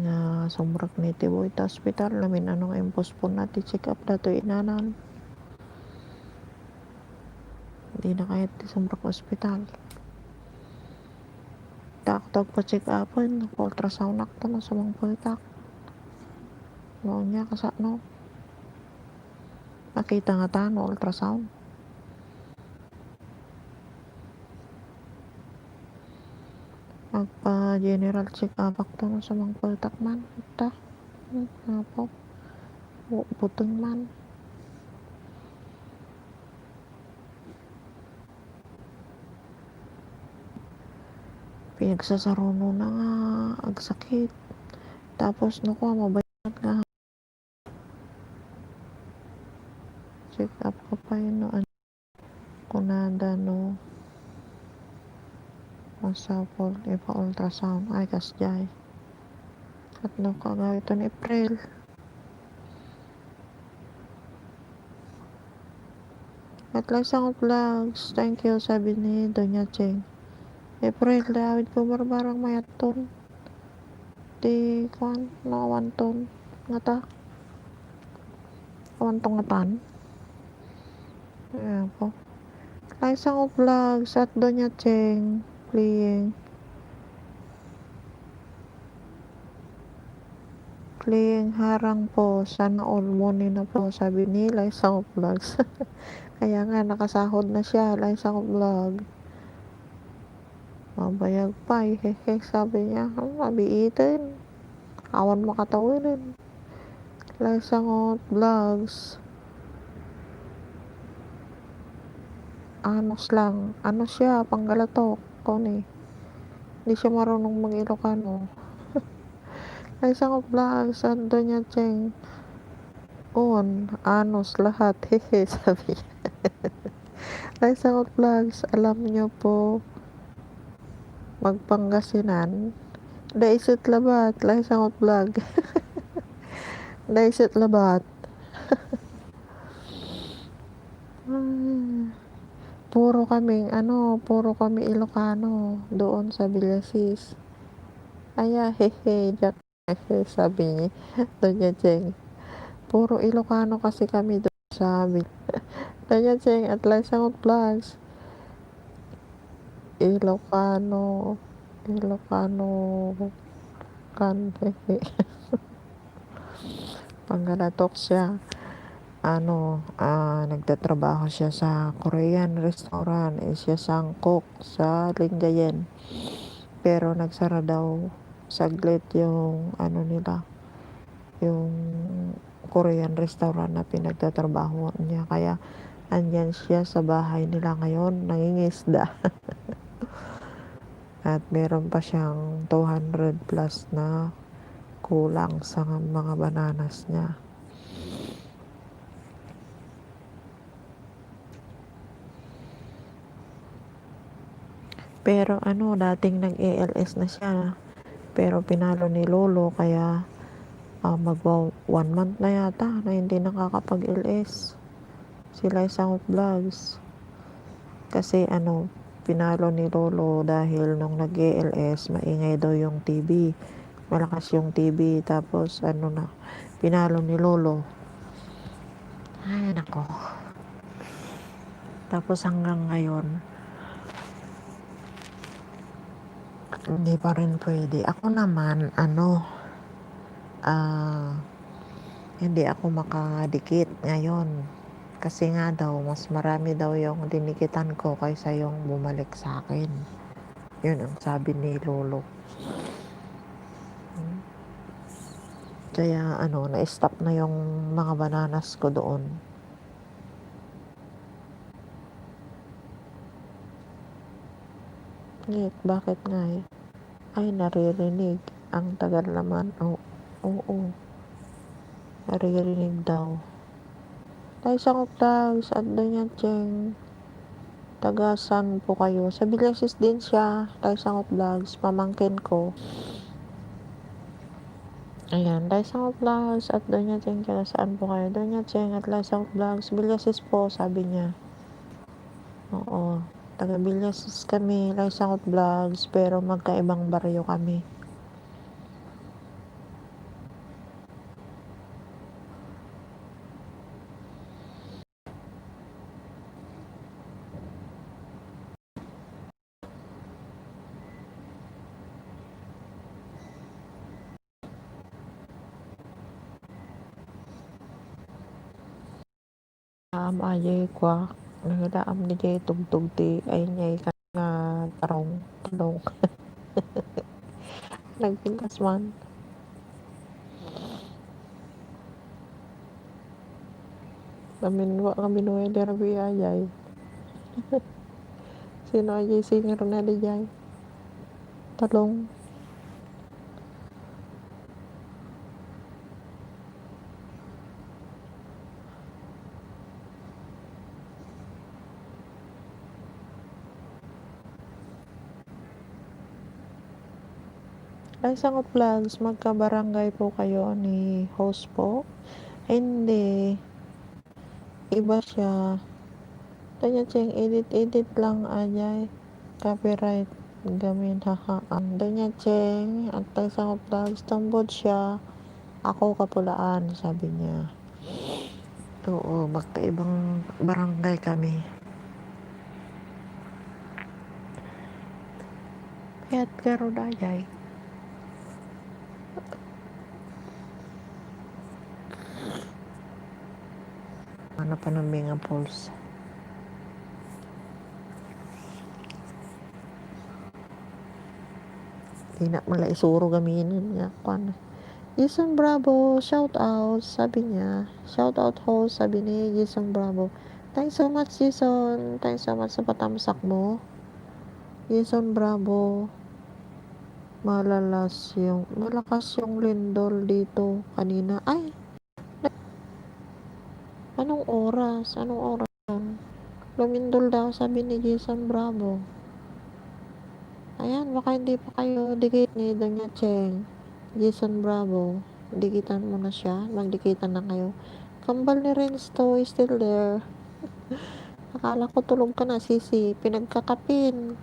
nga sumrak ni Tiboy ta hospital namin anong impospon nati check up dato inanan. Hindi na kahit ti sumrak hospital. Tak pa-check upon, ultrasound nakta no sa mga pagtak. Noon niya kasa no. Nakita nga ta no ultrasound. Magpa-general check up akto no sa mga pagtak man. Ta. Apo. Butong man. Pinagsasaruno na nga agsakit. Tapos no ko mabayad nga check up ka pa yun no ano kunada no masapol ipa ultrasound ay kasjay at no kagawit on April at lang sang vlogs thank you sabi ni Doña Cheng April dawid ko barbarang mayaton di kwan nakawanton nga ta kawantong ngatan ayan po lang sang vlogs at Doña Cheng playing harang po sana all money na po sabi ni Liza Vlogs kaya nga nakasahod na siya Liza Vlog mabayag pa hehe sabi niya mabiitin awan makatawirin Liza Vlogs anos lang ano siya panggalatok koni hindi siya marunong mag-Ilocano Liza Vlogs at Doña Cheng anos lahat hehe sabi Liza Vlogs alam niyo po magpangasinan daisot labat Liza Vlog daisot labat puro kami Ilocano doon sa Villasis aya hehe Jack sabi niya Doña Cheng puro Ilocano kasi kami doon sa Doña Cheng at Liza Vlogs Ilocano kan hehe panggalatok siya nagtatrabaho siya sa Korean restaurant siya sang cook sa Lingayen pero nagsara daw saglit yung nila yung Korean restaurant na pinagtatrabaho niya kaya andyan siya sa bahay nila ngayon nangingisda at meron pa siyang 200 plus na kulang sa mga bananas niya pero dating nag-ALS na siya pero pinalo ni Lolo kaya magwa 1 month na yata na hindi nakakapag-LS sila isang vlogs kasi pinalo ni Lolo dahil nung nag-ALS maingay daw yung TV malakas yung TV tapos pinalo ni Lolo ay nako tapos hanggang ngayon hindi pa rin pwede ako naman hindi ako makadikit ngayon kasi nga daw mas marami daw yung dinikitan ko kaysa yung bumalik sa akin yun ang sabi ni Lolo kaya na-stop na yung mga bananas ko doon bakit nga ay naririnig ang tagal naman oo naririnig daw tayo sa Vlogs at Doña Cheng taga saan po kayo sa Villasis din siya tayo sa Vlogs pamangkin ko ayan tayo sa Vlogs at Doña Cheng taga saan po kayo Doña Cheng at Liza Vlogs Villasis po sabi niya oo Taga Villasis kami, Laisangot Vlogs, pero magkaibang baryo kami. Ajay kwa, nangilaam ni Jay tugtog ti ay nyay ka nga talong. Nagpintas man. Naminwa kami nuwe derby ajay. Sino ajay singer na di jay? Talong. Laisangot Vlogs, magkabarangay po kayo ni host po? Hindi. Iba siya. Tanya cheng edit lang ajay. Copyright gamin hahaan. Tanya cheng at Laisangot Vlogs tambod siya. Ako kapulaan, sabi niya. Oo, magkaibang barangay kami. Kaya't karo dayay. Ano pa ng mga pulse? Di na mala isuro gaminin nga. Kwan. Jason Bravo, shout out, sabi niya. Shout out host, sabi ni Jason Bravo. Thanks so much, Jason. Thanks so much sa patamsak mo. Jason Bravo. Malakas yung lindol dito kanina. Ay, anong oras? Anong oras? Lumindol daw, sabi ni Jason Bravo. Ayan, baka hindi pa kayo dikit ni Danya Cheng. Jason Bravo. Dikitan mo na siya. Magdikitan na kayo. Kambal ni Rensto is still there. Akala ko tulog ka na, Sisi. Pinagkakapin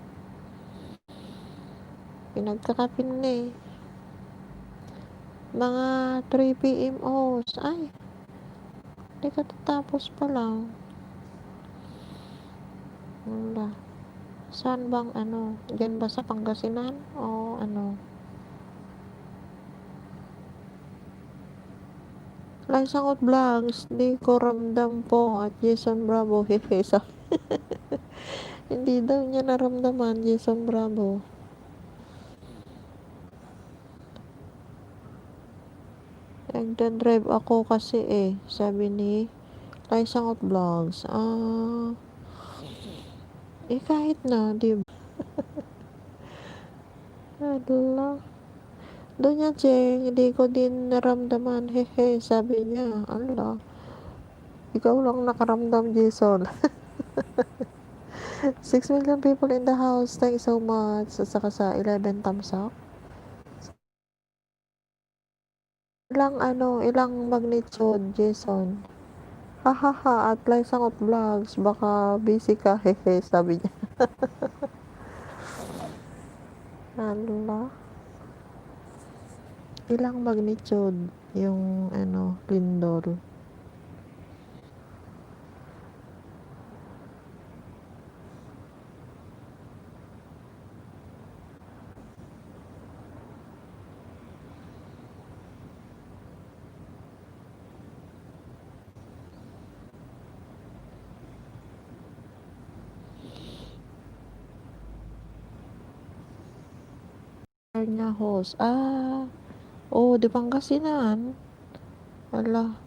na eh. Mga 3 p.m. Ay, hindi ka tatapos pa lang. Wala. Saan bang Diyan ba sa Pangasinan? O ano? Laisangot Vlogs, di ko ramdam po at Jason Bravo, hehe. Hindi daw niya naramdaman, Jason Bravo. Nagdadrive ako kasi sabi ni Laisangot Vlogs. Kahit na, di ba? Adala. Doon niya, Cheng, hindi ko din naramdaman, hehe, sabi niya. Ala, ikaw lang nakaramdam, Jason. 6 million people in the house. Thank you so much. At saka sa 11 thumbs up. Ilang magnitude, Jason? Hahaha, at Laisangot Vlogs. Baka busy ka, hehe, sabi niya. Ala. Ilang magnitude yung lindol? Niya host. Di Pangasinan. Ala.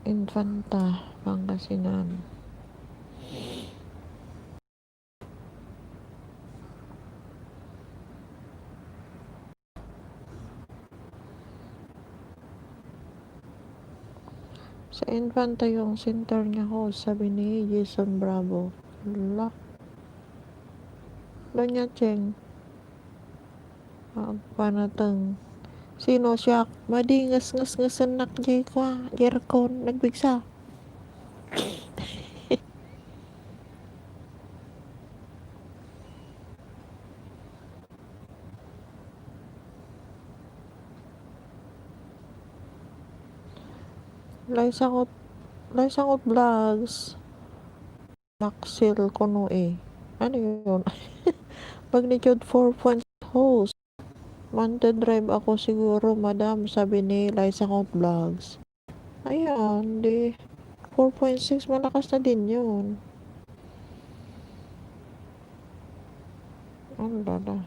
Infanta, Pangasinan. Sa Infanta yung center niya host, sabi ni Jason Bravo. Ala. Doon niya, Cheng. Panatang. Sino siya? Madingas ngas ngasanak jay kwa. Jerkon. Nagbigsa. Laisangot Vlogs. Maxil Kuno eh. Ano yun? Magnitude 4 host. Mountain drive ako siguro, madam, sabi ni Laisangot Vlogs. Ayan, di. 4.6, malakas na din yun. Ano lala.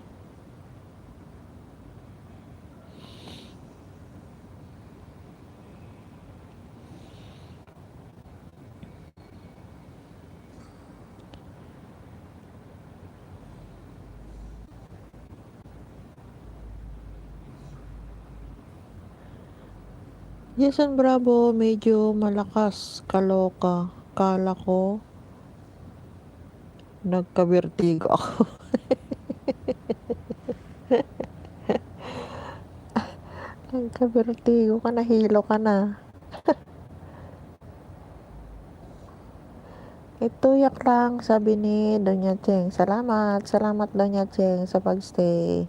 Jason Bravo, medyo malakas. Kaloka. Kala ko, nagka-vertigo ako. Nagka-vertigo ka, nahilo ka na. Ituyak lang, sabi ni Doña Cheng. Salamat Doña Cheng sa pagstay.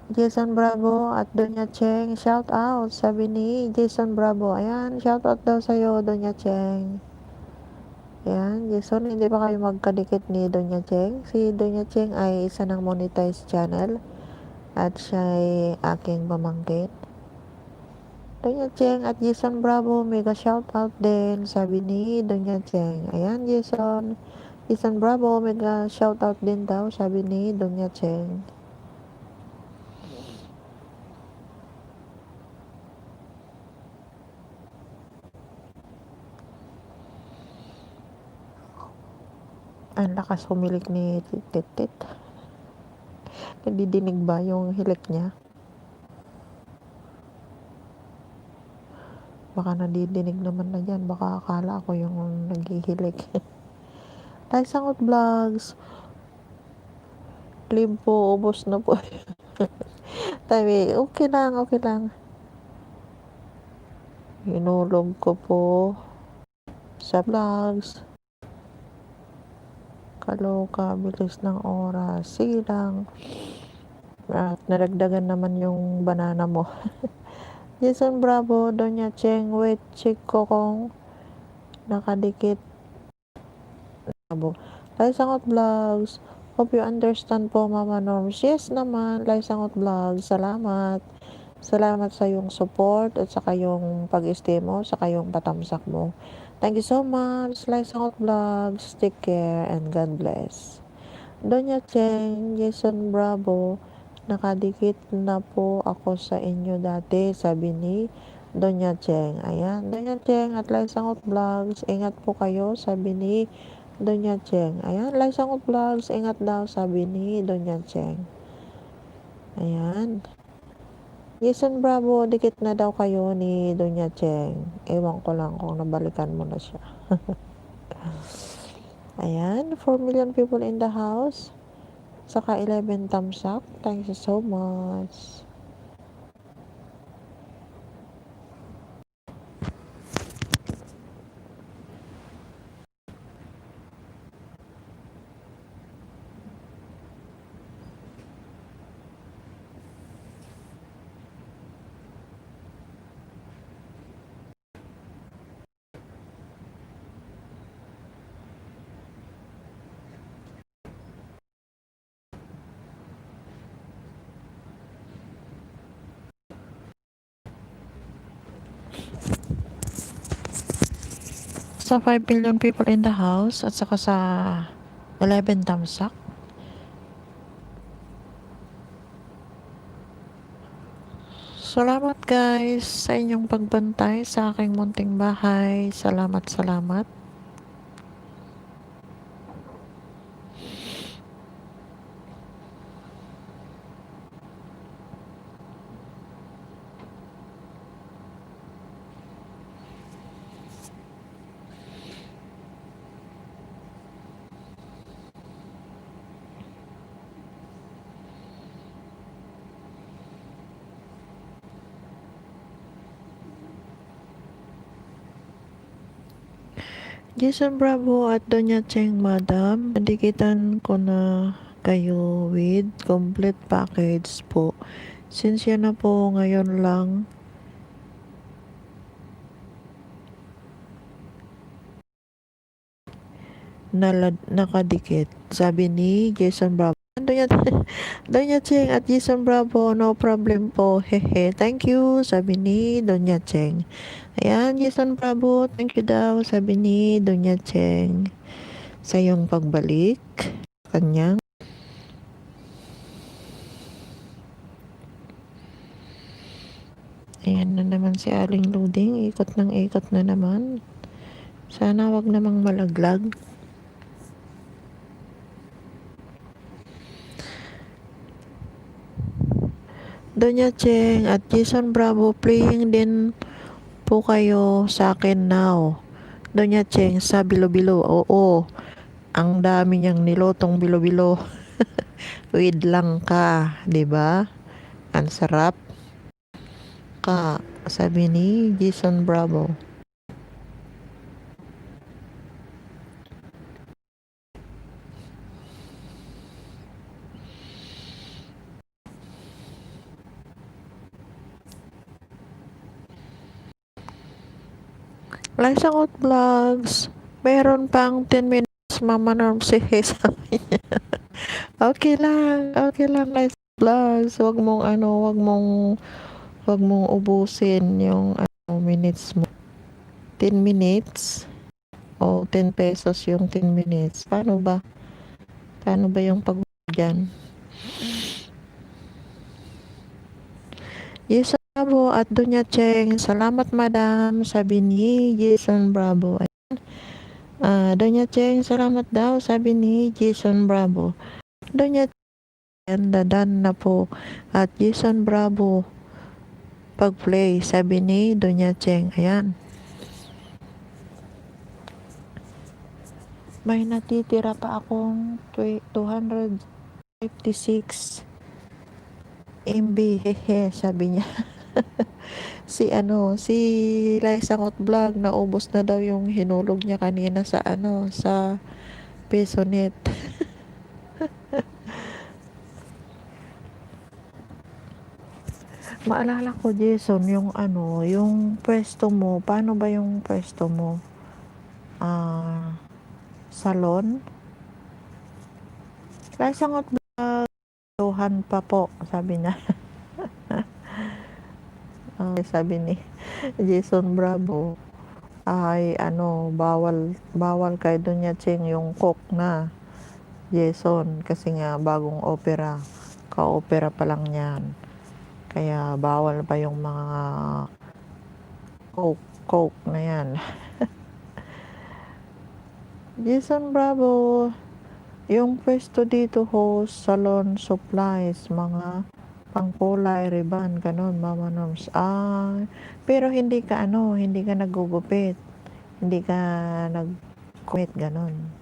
Jason Bravo at Doña Cheng, shout out, sabi ni Jason Bravo. Ayan, shout out daw sa'yo, Doña Cheng. Ayan, Jason, hindi pa kayo magkadikit ni Doña Cheng. Si Doña Cheng ay isa ng monetized channel at siya ay aking pamangkin. Doña Cheng at Jason Bravo, mega shout out din, sabi ni Doña Cheng. Ayan, Jason Bravo, mega shout out din daw, sabi ni Doña Cheng. Ang lakas humilik ni Titit. Nadidinig ba yung hilik niya? Baka nadidinig naman na dyan. Baka akala ko yung naghihilik. Laisangot Vlogs. Live po, ubos na po. Tabi, okay lang. Hinulog ko po sa vlogs. Kaloka, bilis ng oras. Sige lang. At naragdagan naman yung banana mo. Jason Bravo, Doña Cheng, wait, check ko kung nakadikit. Laisangot Vlogs. Hope you understand po, Mama Norms. Yes naman, Laisangot Vlogs. Salamat sa yung support at saka yung pag-stay mo, saka yung patamsak mo. Thank you so much, Laisangot Vlogs. Take care and God bless. Doña Cheng, Jason Bravo, nakadikit na po ako sa inyo dati, sabi ni Doña Cheng. Ayan, Doña Cheng at Laisangot Vlogs, ingat po kayo, sabi ni Doña Cheng. Ayan, Laisangot Vlogs, ingat daw, sabi ni Doña Cheng. Ayan. Jason Bravo, dikit na daw kayo ni Doña Cheng. Ewan ko lang kung nabalikan mo na siya. Ayan, 4 million people in the house. Saka 11 thumbs up. Thank you so much. Sa 5 billion people in the house at saka sa 11 thumbs up. Salamat guys sa inyong pagbantay sa aking munting bahay. Salamat. Jason Bravo at Doña Cheng, madam, nadikitan ko na kayo with complete package po. Since yan na po ngayon lang nakadikit. Sabi ni Jason Bravo. Doña, Doña Cheng at Jason Bravo, no problem po. Hehe, thank you. Sabi ni Doña Cheng. Ayan, Jason Bravo, thank you daw. Sabi ni Doña Cheng. Sa iyong pagbalik. Kanyang. Ayan na naman si Aling Luding. Ikot ng ikot na naman. Sana wag namang malaglag. Doña Cheng at Jason Bravo, playing din po kayo sa akin now. Doña Cheng sa Bilo-Bilo. Oo, ang dami niyang nilotong Bilo-Bilo. With langka, 'di ba? Ang sarap ka, sabi ni Jason Bravo. Lights Out Vlogs. Meron pang 10 minutes, Mama Norm si sabi niya. Okay lang, Lights Out Vlogs. Wag mong ubusin yung minutes mo. 10 minutes o 10 pesos yung 10 minutes. Paano ba? Paano ba yung pag dyan? Jason Bravo at Doña Cheng. Salamat madam, sabi ni Jason Bravo. Doña Cheng, salamat daw, sabi ni Jason Bravo. Doña Cheng, dadan na po. At Jason Bravo, pag-play, sabi ni Doña Cheng. Ayan. May natitira pa akong 256 MB. Hehe, sabi niya. Si Liza Ngot Vlog, naubos na daw yung hinulog niya kanina sa Pesonet. Maalala ko, Jason, yung pwesto mo, paano ba yung pwesto mo? Salon? Liza Ngot Vlog, Johan pa po, sabi niya. Sabi ni Jason Bravo, ay bawal kay Doña Cheng yung cook na Jason, kasi nga bagong opera, ka-opera pa lang yan, kaya bawal pa yung mga coke na yan. Jason Bravo, yung pwesto dito host, salon supplies, mga pangkulay, ribbon, ganun, Mama Norms. Pero hindi ka nagugupit, hindi ka nag-commit, ganun.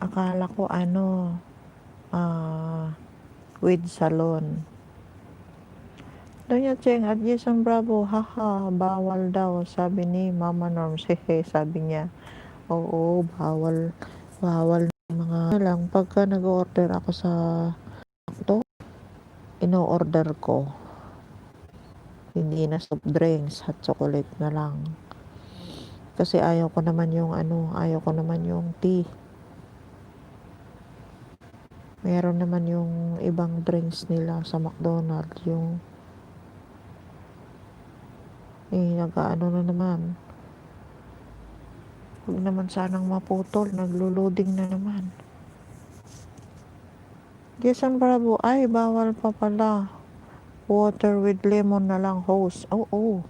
Akala ko with salon. Doña Cheng at Jason Bravo, haha, bawal daw, sabi ni Mama Norms. Hehe, sabi niya. Oo, bawal mga lang. Pagka nag-order ako sa ino-order ko, hindi na soft drinks, hot chocolate na lang. Kasi ayaw ko naman yung tea. Meron naman yung ibang drinks nila sa McDonald's, yung nag-ano na naman. Huwag naman sanang maputol, naglo-loading na naman. Jason Bravo, ay bawal pa pala. Water with lemon na lang host. Oo,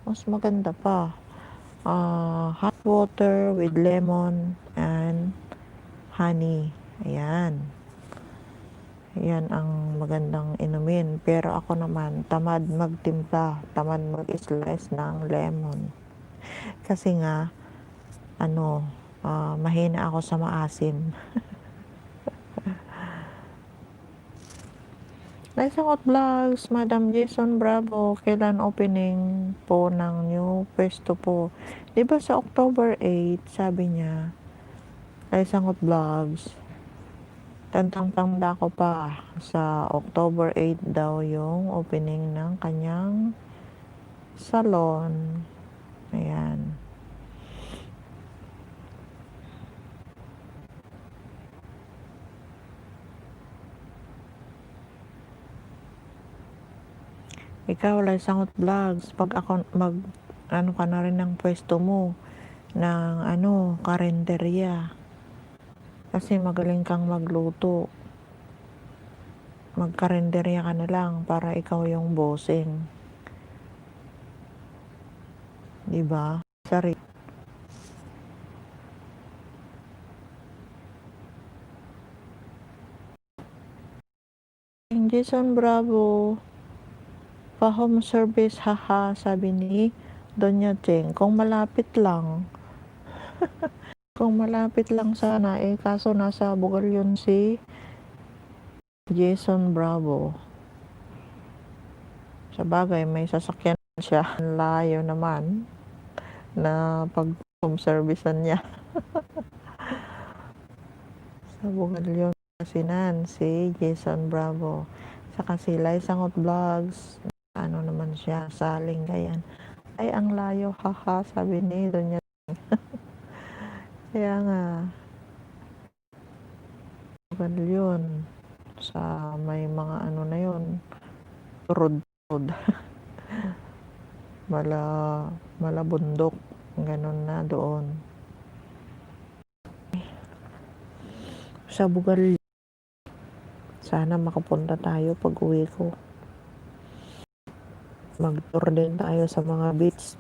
mas maganda pa. Hot water with lemon and honey. Ayan. Yan ang magandang inumin. Pero ako naman, tamad magtimpla, tamad mag-slice ng lemon. Kasi nga, mahina ako sa maasim. Naisangot Vlogs, Madam Jason Bravo, kailan opening po ng new pwesto po? Di ba sa October 8, sabi niya, Naisangot Vlogs, tandang-tanda ko pa, sa October 8 daw yung opening ng kanyang salon. Ayan. Ikaw, Naisangot Vlogs, pag ako ano ka na rin ng pwesto mo ng karenderya. Kasi magaling kang magluto. Magkarenderya ka na lang para ikaw yung bossing. Diba? Sorry. Jason Bravo, pa-home service, haha, sabi ni Donya Cheng. Kung malapit lang, kung malapit lang sana, kaso nasa Bugal yun si Jason Bravo. Sa bagay, may sasakyan siya. Layo naman na pag-home servicean niya. Sa Bugal yun kasi si Jason Bravo. Saka si Naisangot Vlogs, ano naman siya, saling gayan. Ay, ang layo, haha, sabi ni Donya. Kaya nga, Bugal yun. Sa may mga na yun, road. mala bundok, ganun na doon. Sa Bugal, sana makapunta tayo pag uwi ko. Mag-tour din tayo sa mga beach.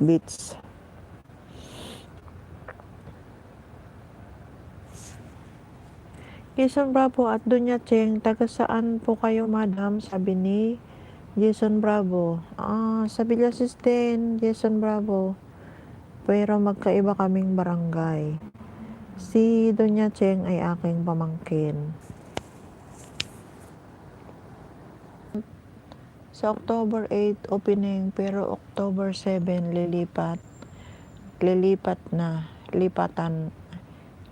Jason Bravo at Donya Cheng, taga saan po kayo, madam? Sabi ni Jason Bravo. Sa Villasis din, Jason Bravo. Pero magkaiba kaming barangay. Si Donya Cheng ay aking pamangkin. Sa October 8 opening, pero October 7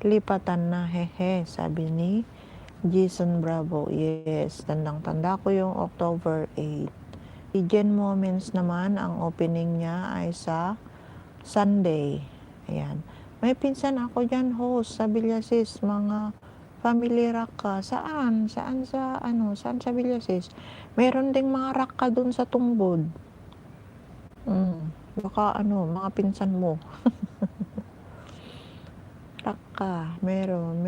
lipatan na, hehe, sabi ni Jason Bravo. Yes, tandang-tanda ko yung October 8. Jen Moments naman, ang opening niya ay sa Sunday. Ayan. May pinsan ako dyan, host, sa Villasis, mga family rock ka. Saan sa Villasis? Meron ding mga rock ka dun sa Tumbod. Baka mga pinsan mo. Rock ka. Merong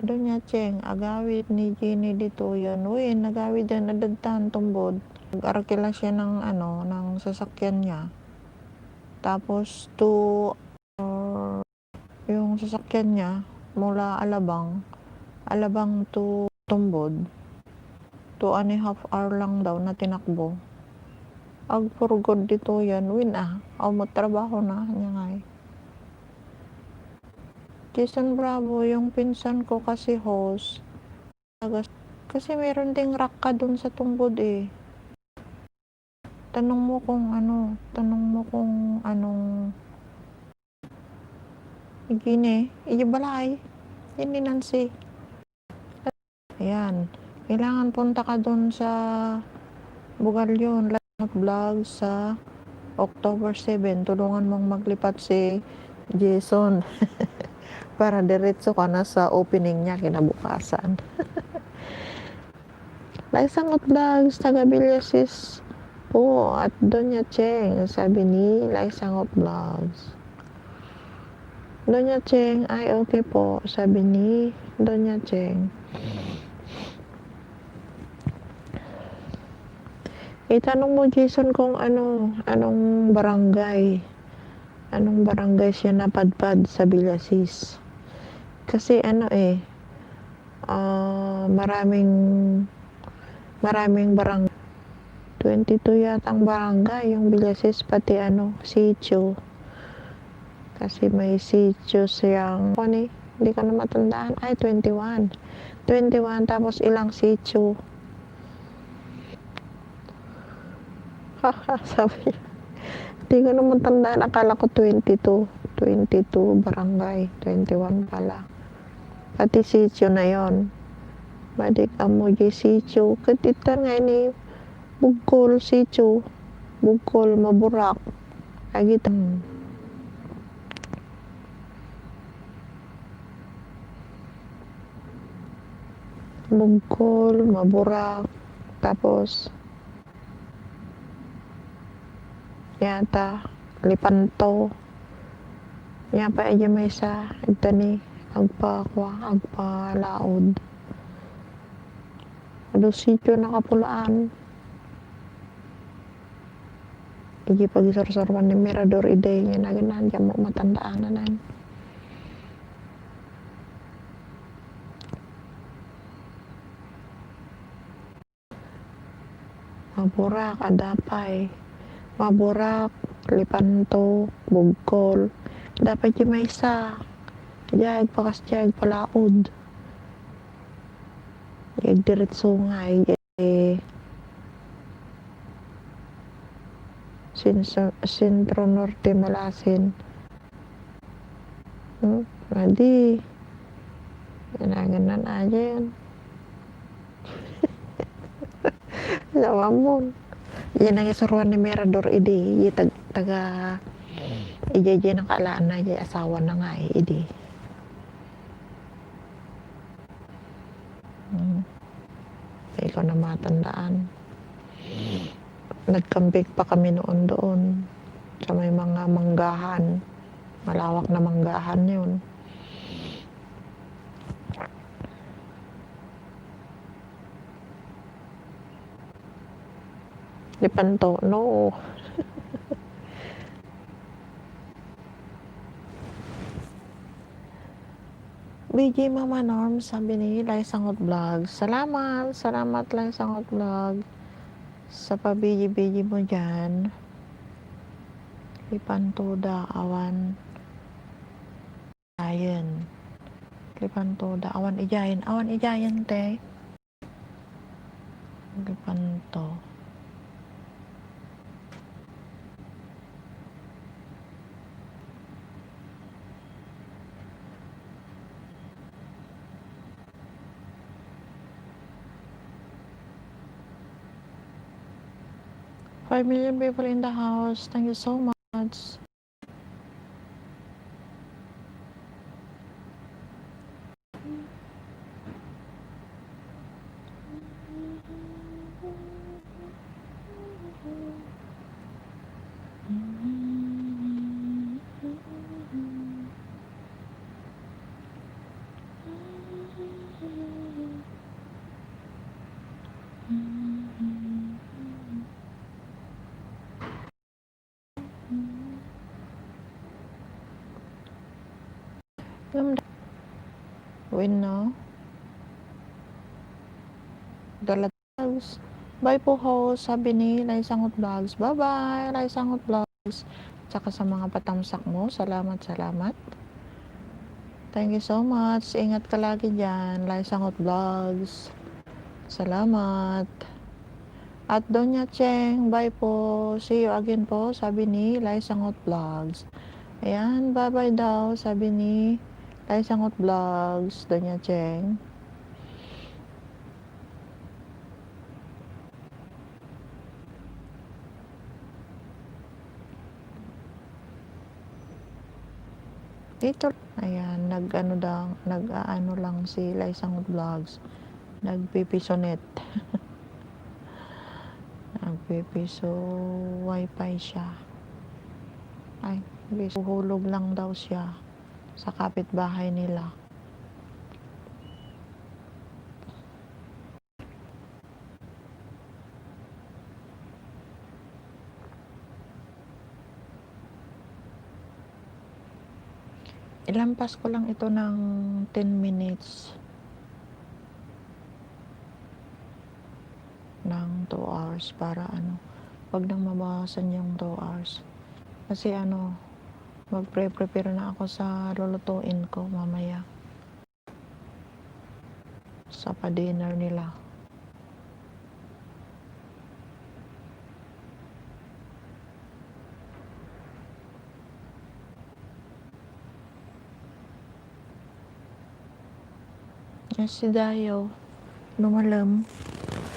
Donya Cheng, agawid ni Jenny dito yan. Uy, nagawid yan, nadagtan Tumbod. Nag-arkila siya ng sasakyan niya. Tapos yung sasakyan niya mula Alabang to Tumbod, 2.5 hour lang daw na tinakbo. Ag purgod dito yan, win trabaho na niya nga. Jason Bravo, yung pinsan ko kasi host, kasi meron ding rock ka dun sa Tumbod eh. Tanong mo kung anong igini, ibalay, hindi Nancy. Ayan, kailangan punta ka dun sa Bugal yun, Naisangot Vlogs sa October 7, tulungan mong maglipat si Jason para diretso ka na sa opening niya kinabukasan. Naisangot Vlogs, taga Villasis po, at Donya Cheng, sabi ni Naisangot Vlogs. Donya Cheng, ay okay po, sabi ni Donya Cheng. Itanong mo, Jason, kung anong barangay siya napadpad sa Villasis. Kasi maraming barangay. 22 yatang barangay yung Villasis, pati sitio. Kasi may sitio siyang, hindi ko na matandaan, 21. 21, tapos ilang sitio. Haha, sabi niya. Hindi ko naman tandaan, akala ko 22. 22 barangay, 21 pala. Pati sitio na yon. Badik amoy sitio. Katitan nga ini bugkol sitio. Bugkol maburak. Agitan. Bugkol, maburak. Tapos yata Lipanto. Yapa aja may sa ito ni agpa laod. Ado sitio nakapulaan. Iji pagisor-sorban ni Mirador ide niya na ganan dyan mo matandaan na nan. Maburak, adapay. Maburak, Lipanto, Bugkol. Dapat yung may isa. Diyan, pakas diyan, palaod. Diyan, diretso nga. Sentro Norte, Malasin. Nanti. Ganaan aja yan. Sama mo. Yan ang isuruan ni Mirador ide. Yung taga ije nakaalaan na ije asawa na nga ide. Hindi ko na matandaan. Nagkambig pa kami noon doon. Sa may mga manggahan. Malawak na manggahan yun. Lipanto, no. BJ Mama Norm, sabi ni Lai Sangot Vlog. Salamat Lai Sangot Vlog. Sa pabiji-biji mo dyan. Lipanto da, awan. Ayan. Lipanto da, awan ijayan. Awan ijayan, te. Lipanto. $5 million people in the house. Thank you so much. Win, no? Dalags. Bye po, host. Sabi ni Lai Sangot Vlogs. Bye-bye, Lai Sangot Vlogs. Tsaka sa mga patamsak mo, salamat. Thank you so much. Ingat ka lagi dyan, Lai Sangot Vlogs. Salamat. At Donya Cheng, bye po. See you again po, sabi ni Lai Sangot Vlogs. Ayan, bye-bye daw, sabi ni Lai Sangot Vlogs, Donya Cheng. Dito, ayan, nag-aano lang si Lai Sangot Vlogs. Nagpipisonet. Nagpipiso wifi siya. Ay, hulog lang daw siya sa kapitbahay nila. Ilampas ko lang ito ng 10 minutes. Ng 2 hours para wag nang mabawasan yung 2 hours. Kasi magpre-prepare na ako sa lulutuin ko mamaya. sa pa-dinner nila. Yes, si Dayo lumalam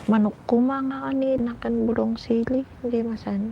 manok kumanga kanina kan bulong sili hindi masan.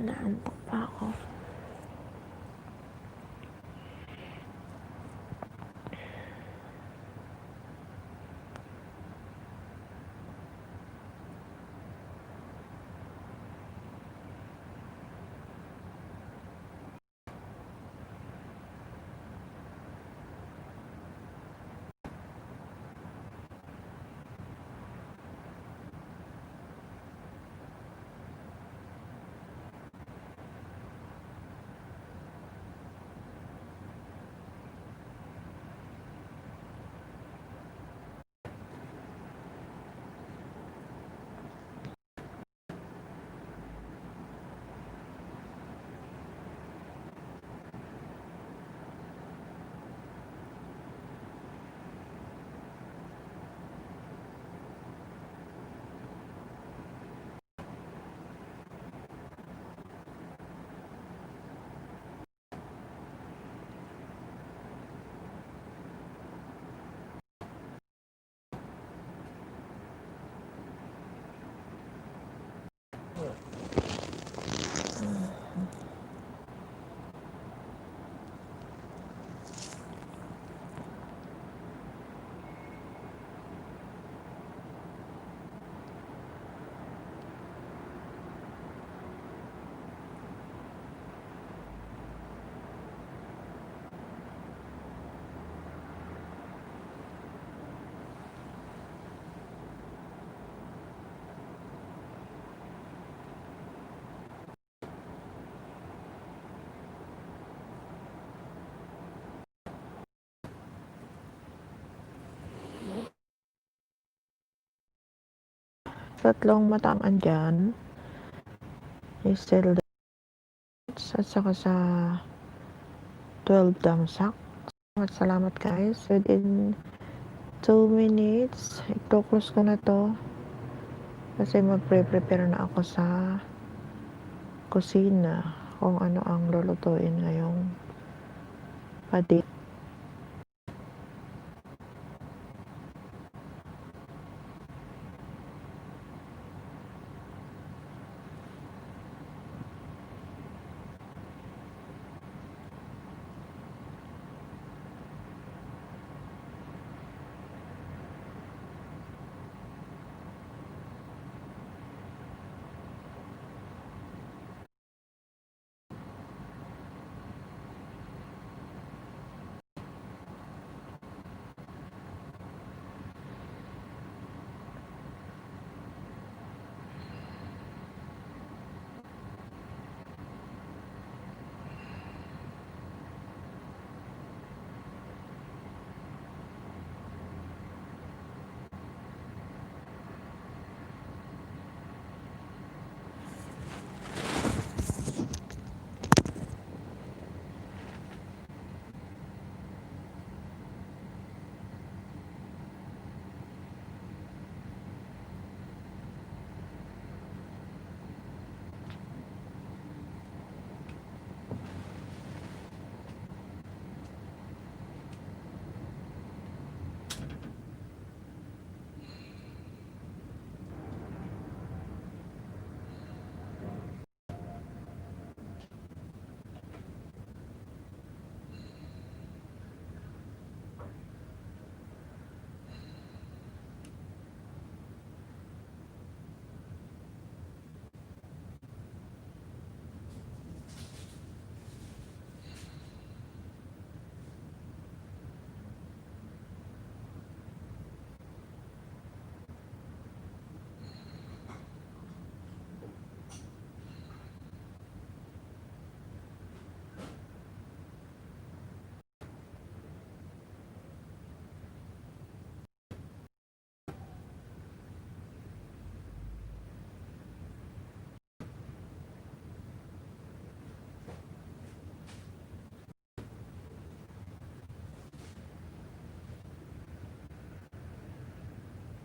Naantok pa ako. Tatlong mata ang andyan. Still at saka sa 12 damsak. Salamat guys. Within 2 minutes, i-close ko na to. Kasi magpre-prepare na ako sa kusina kung ano ang lulutuin ngayong padi.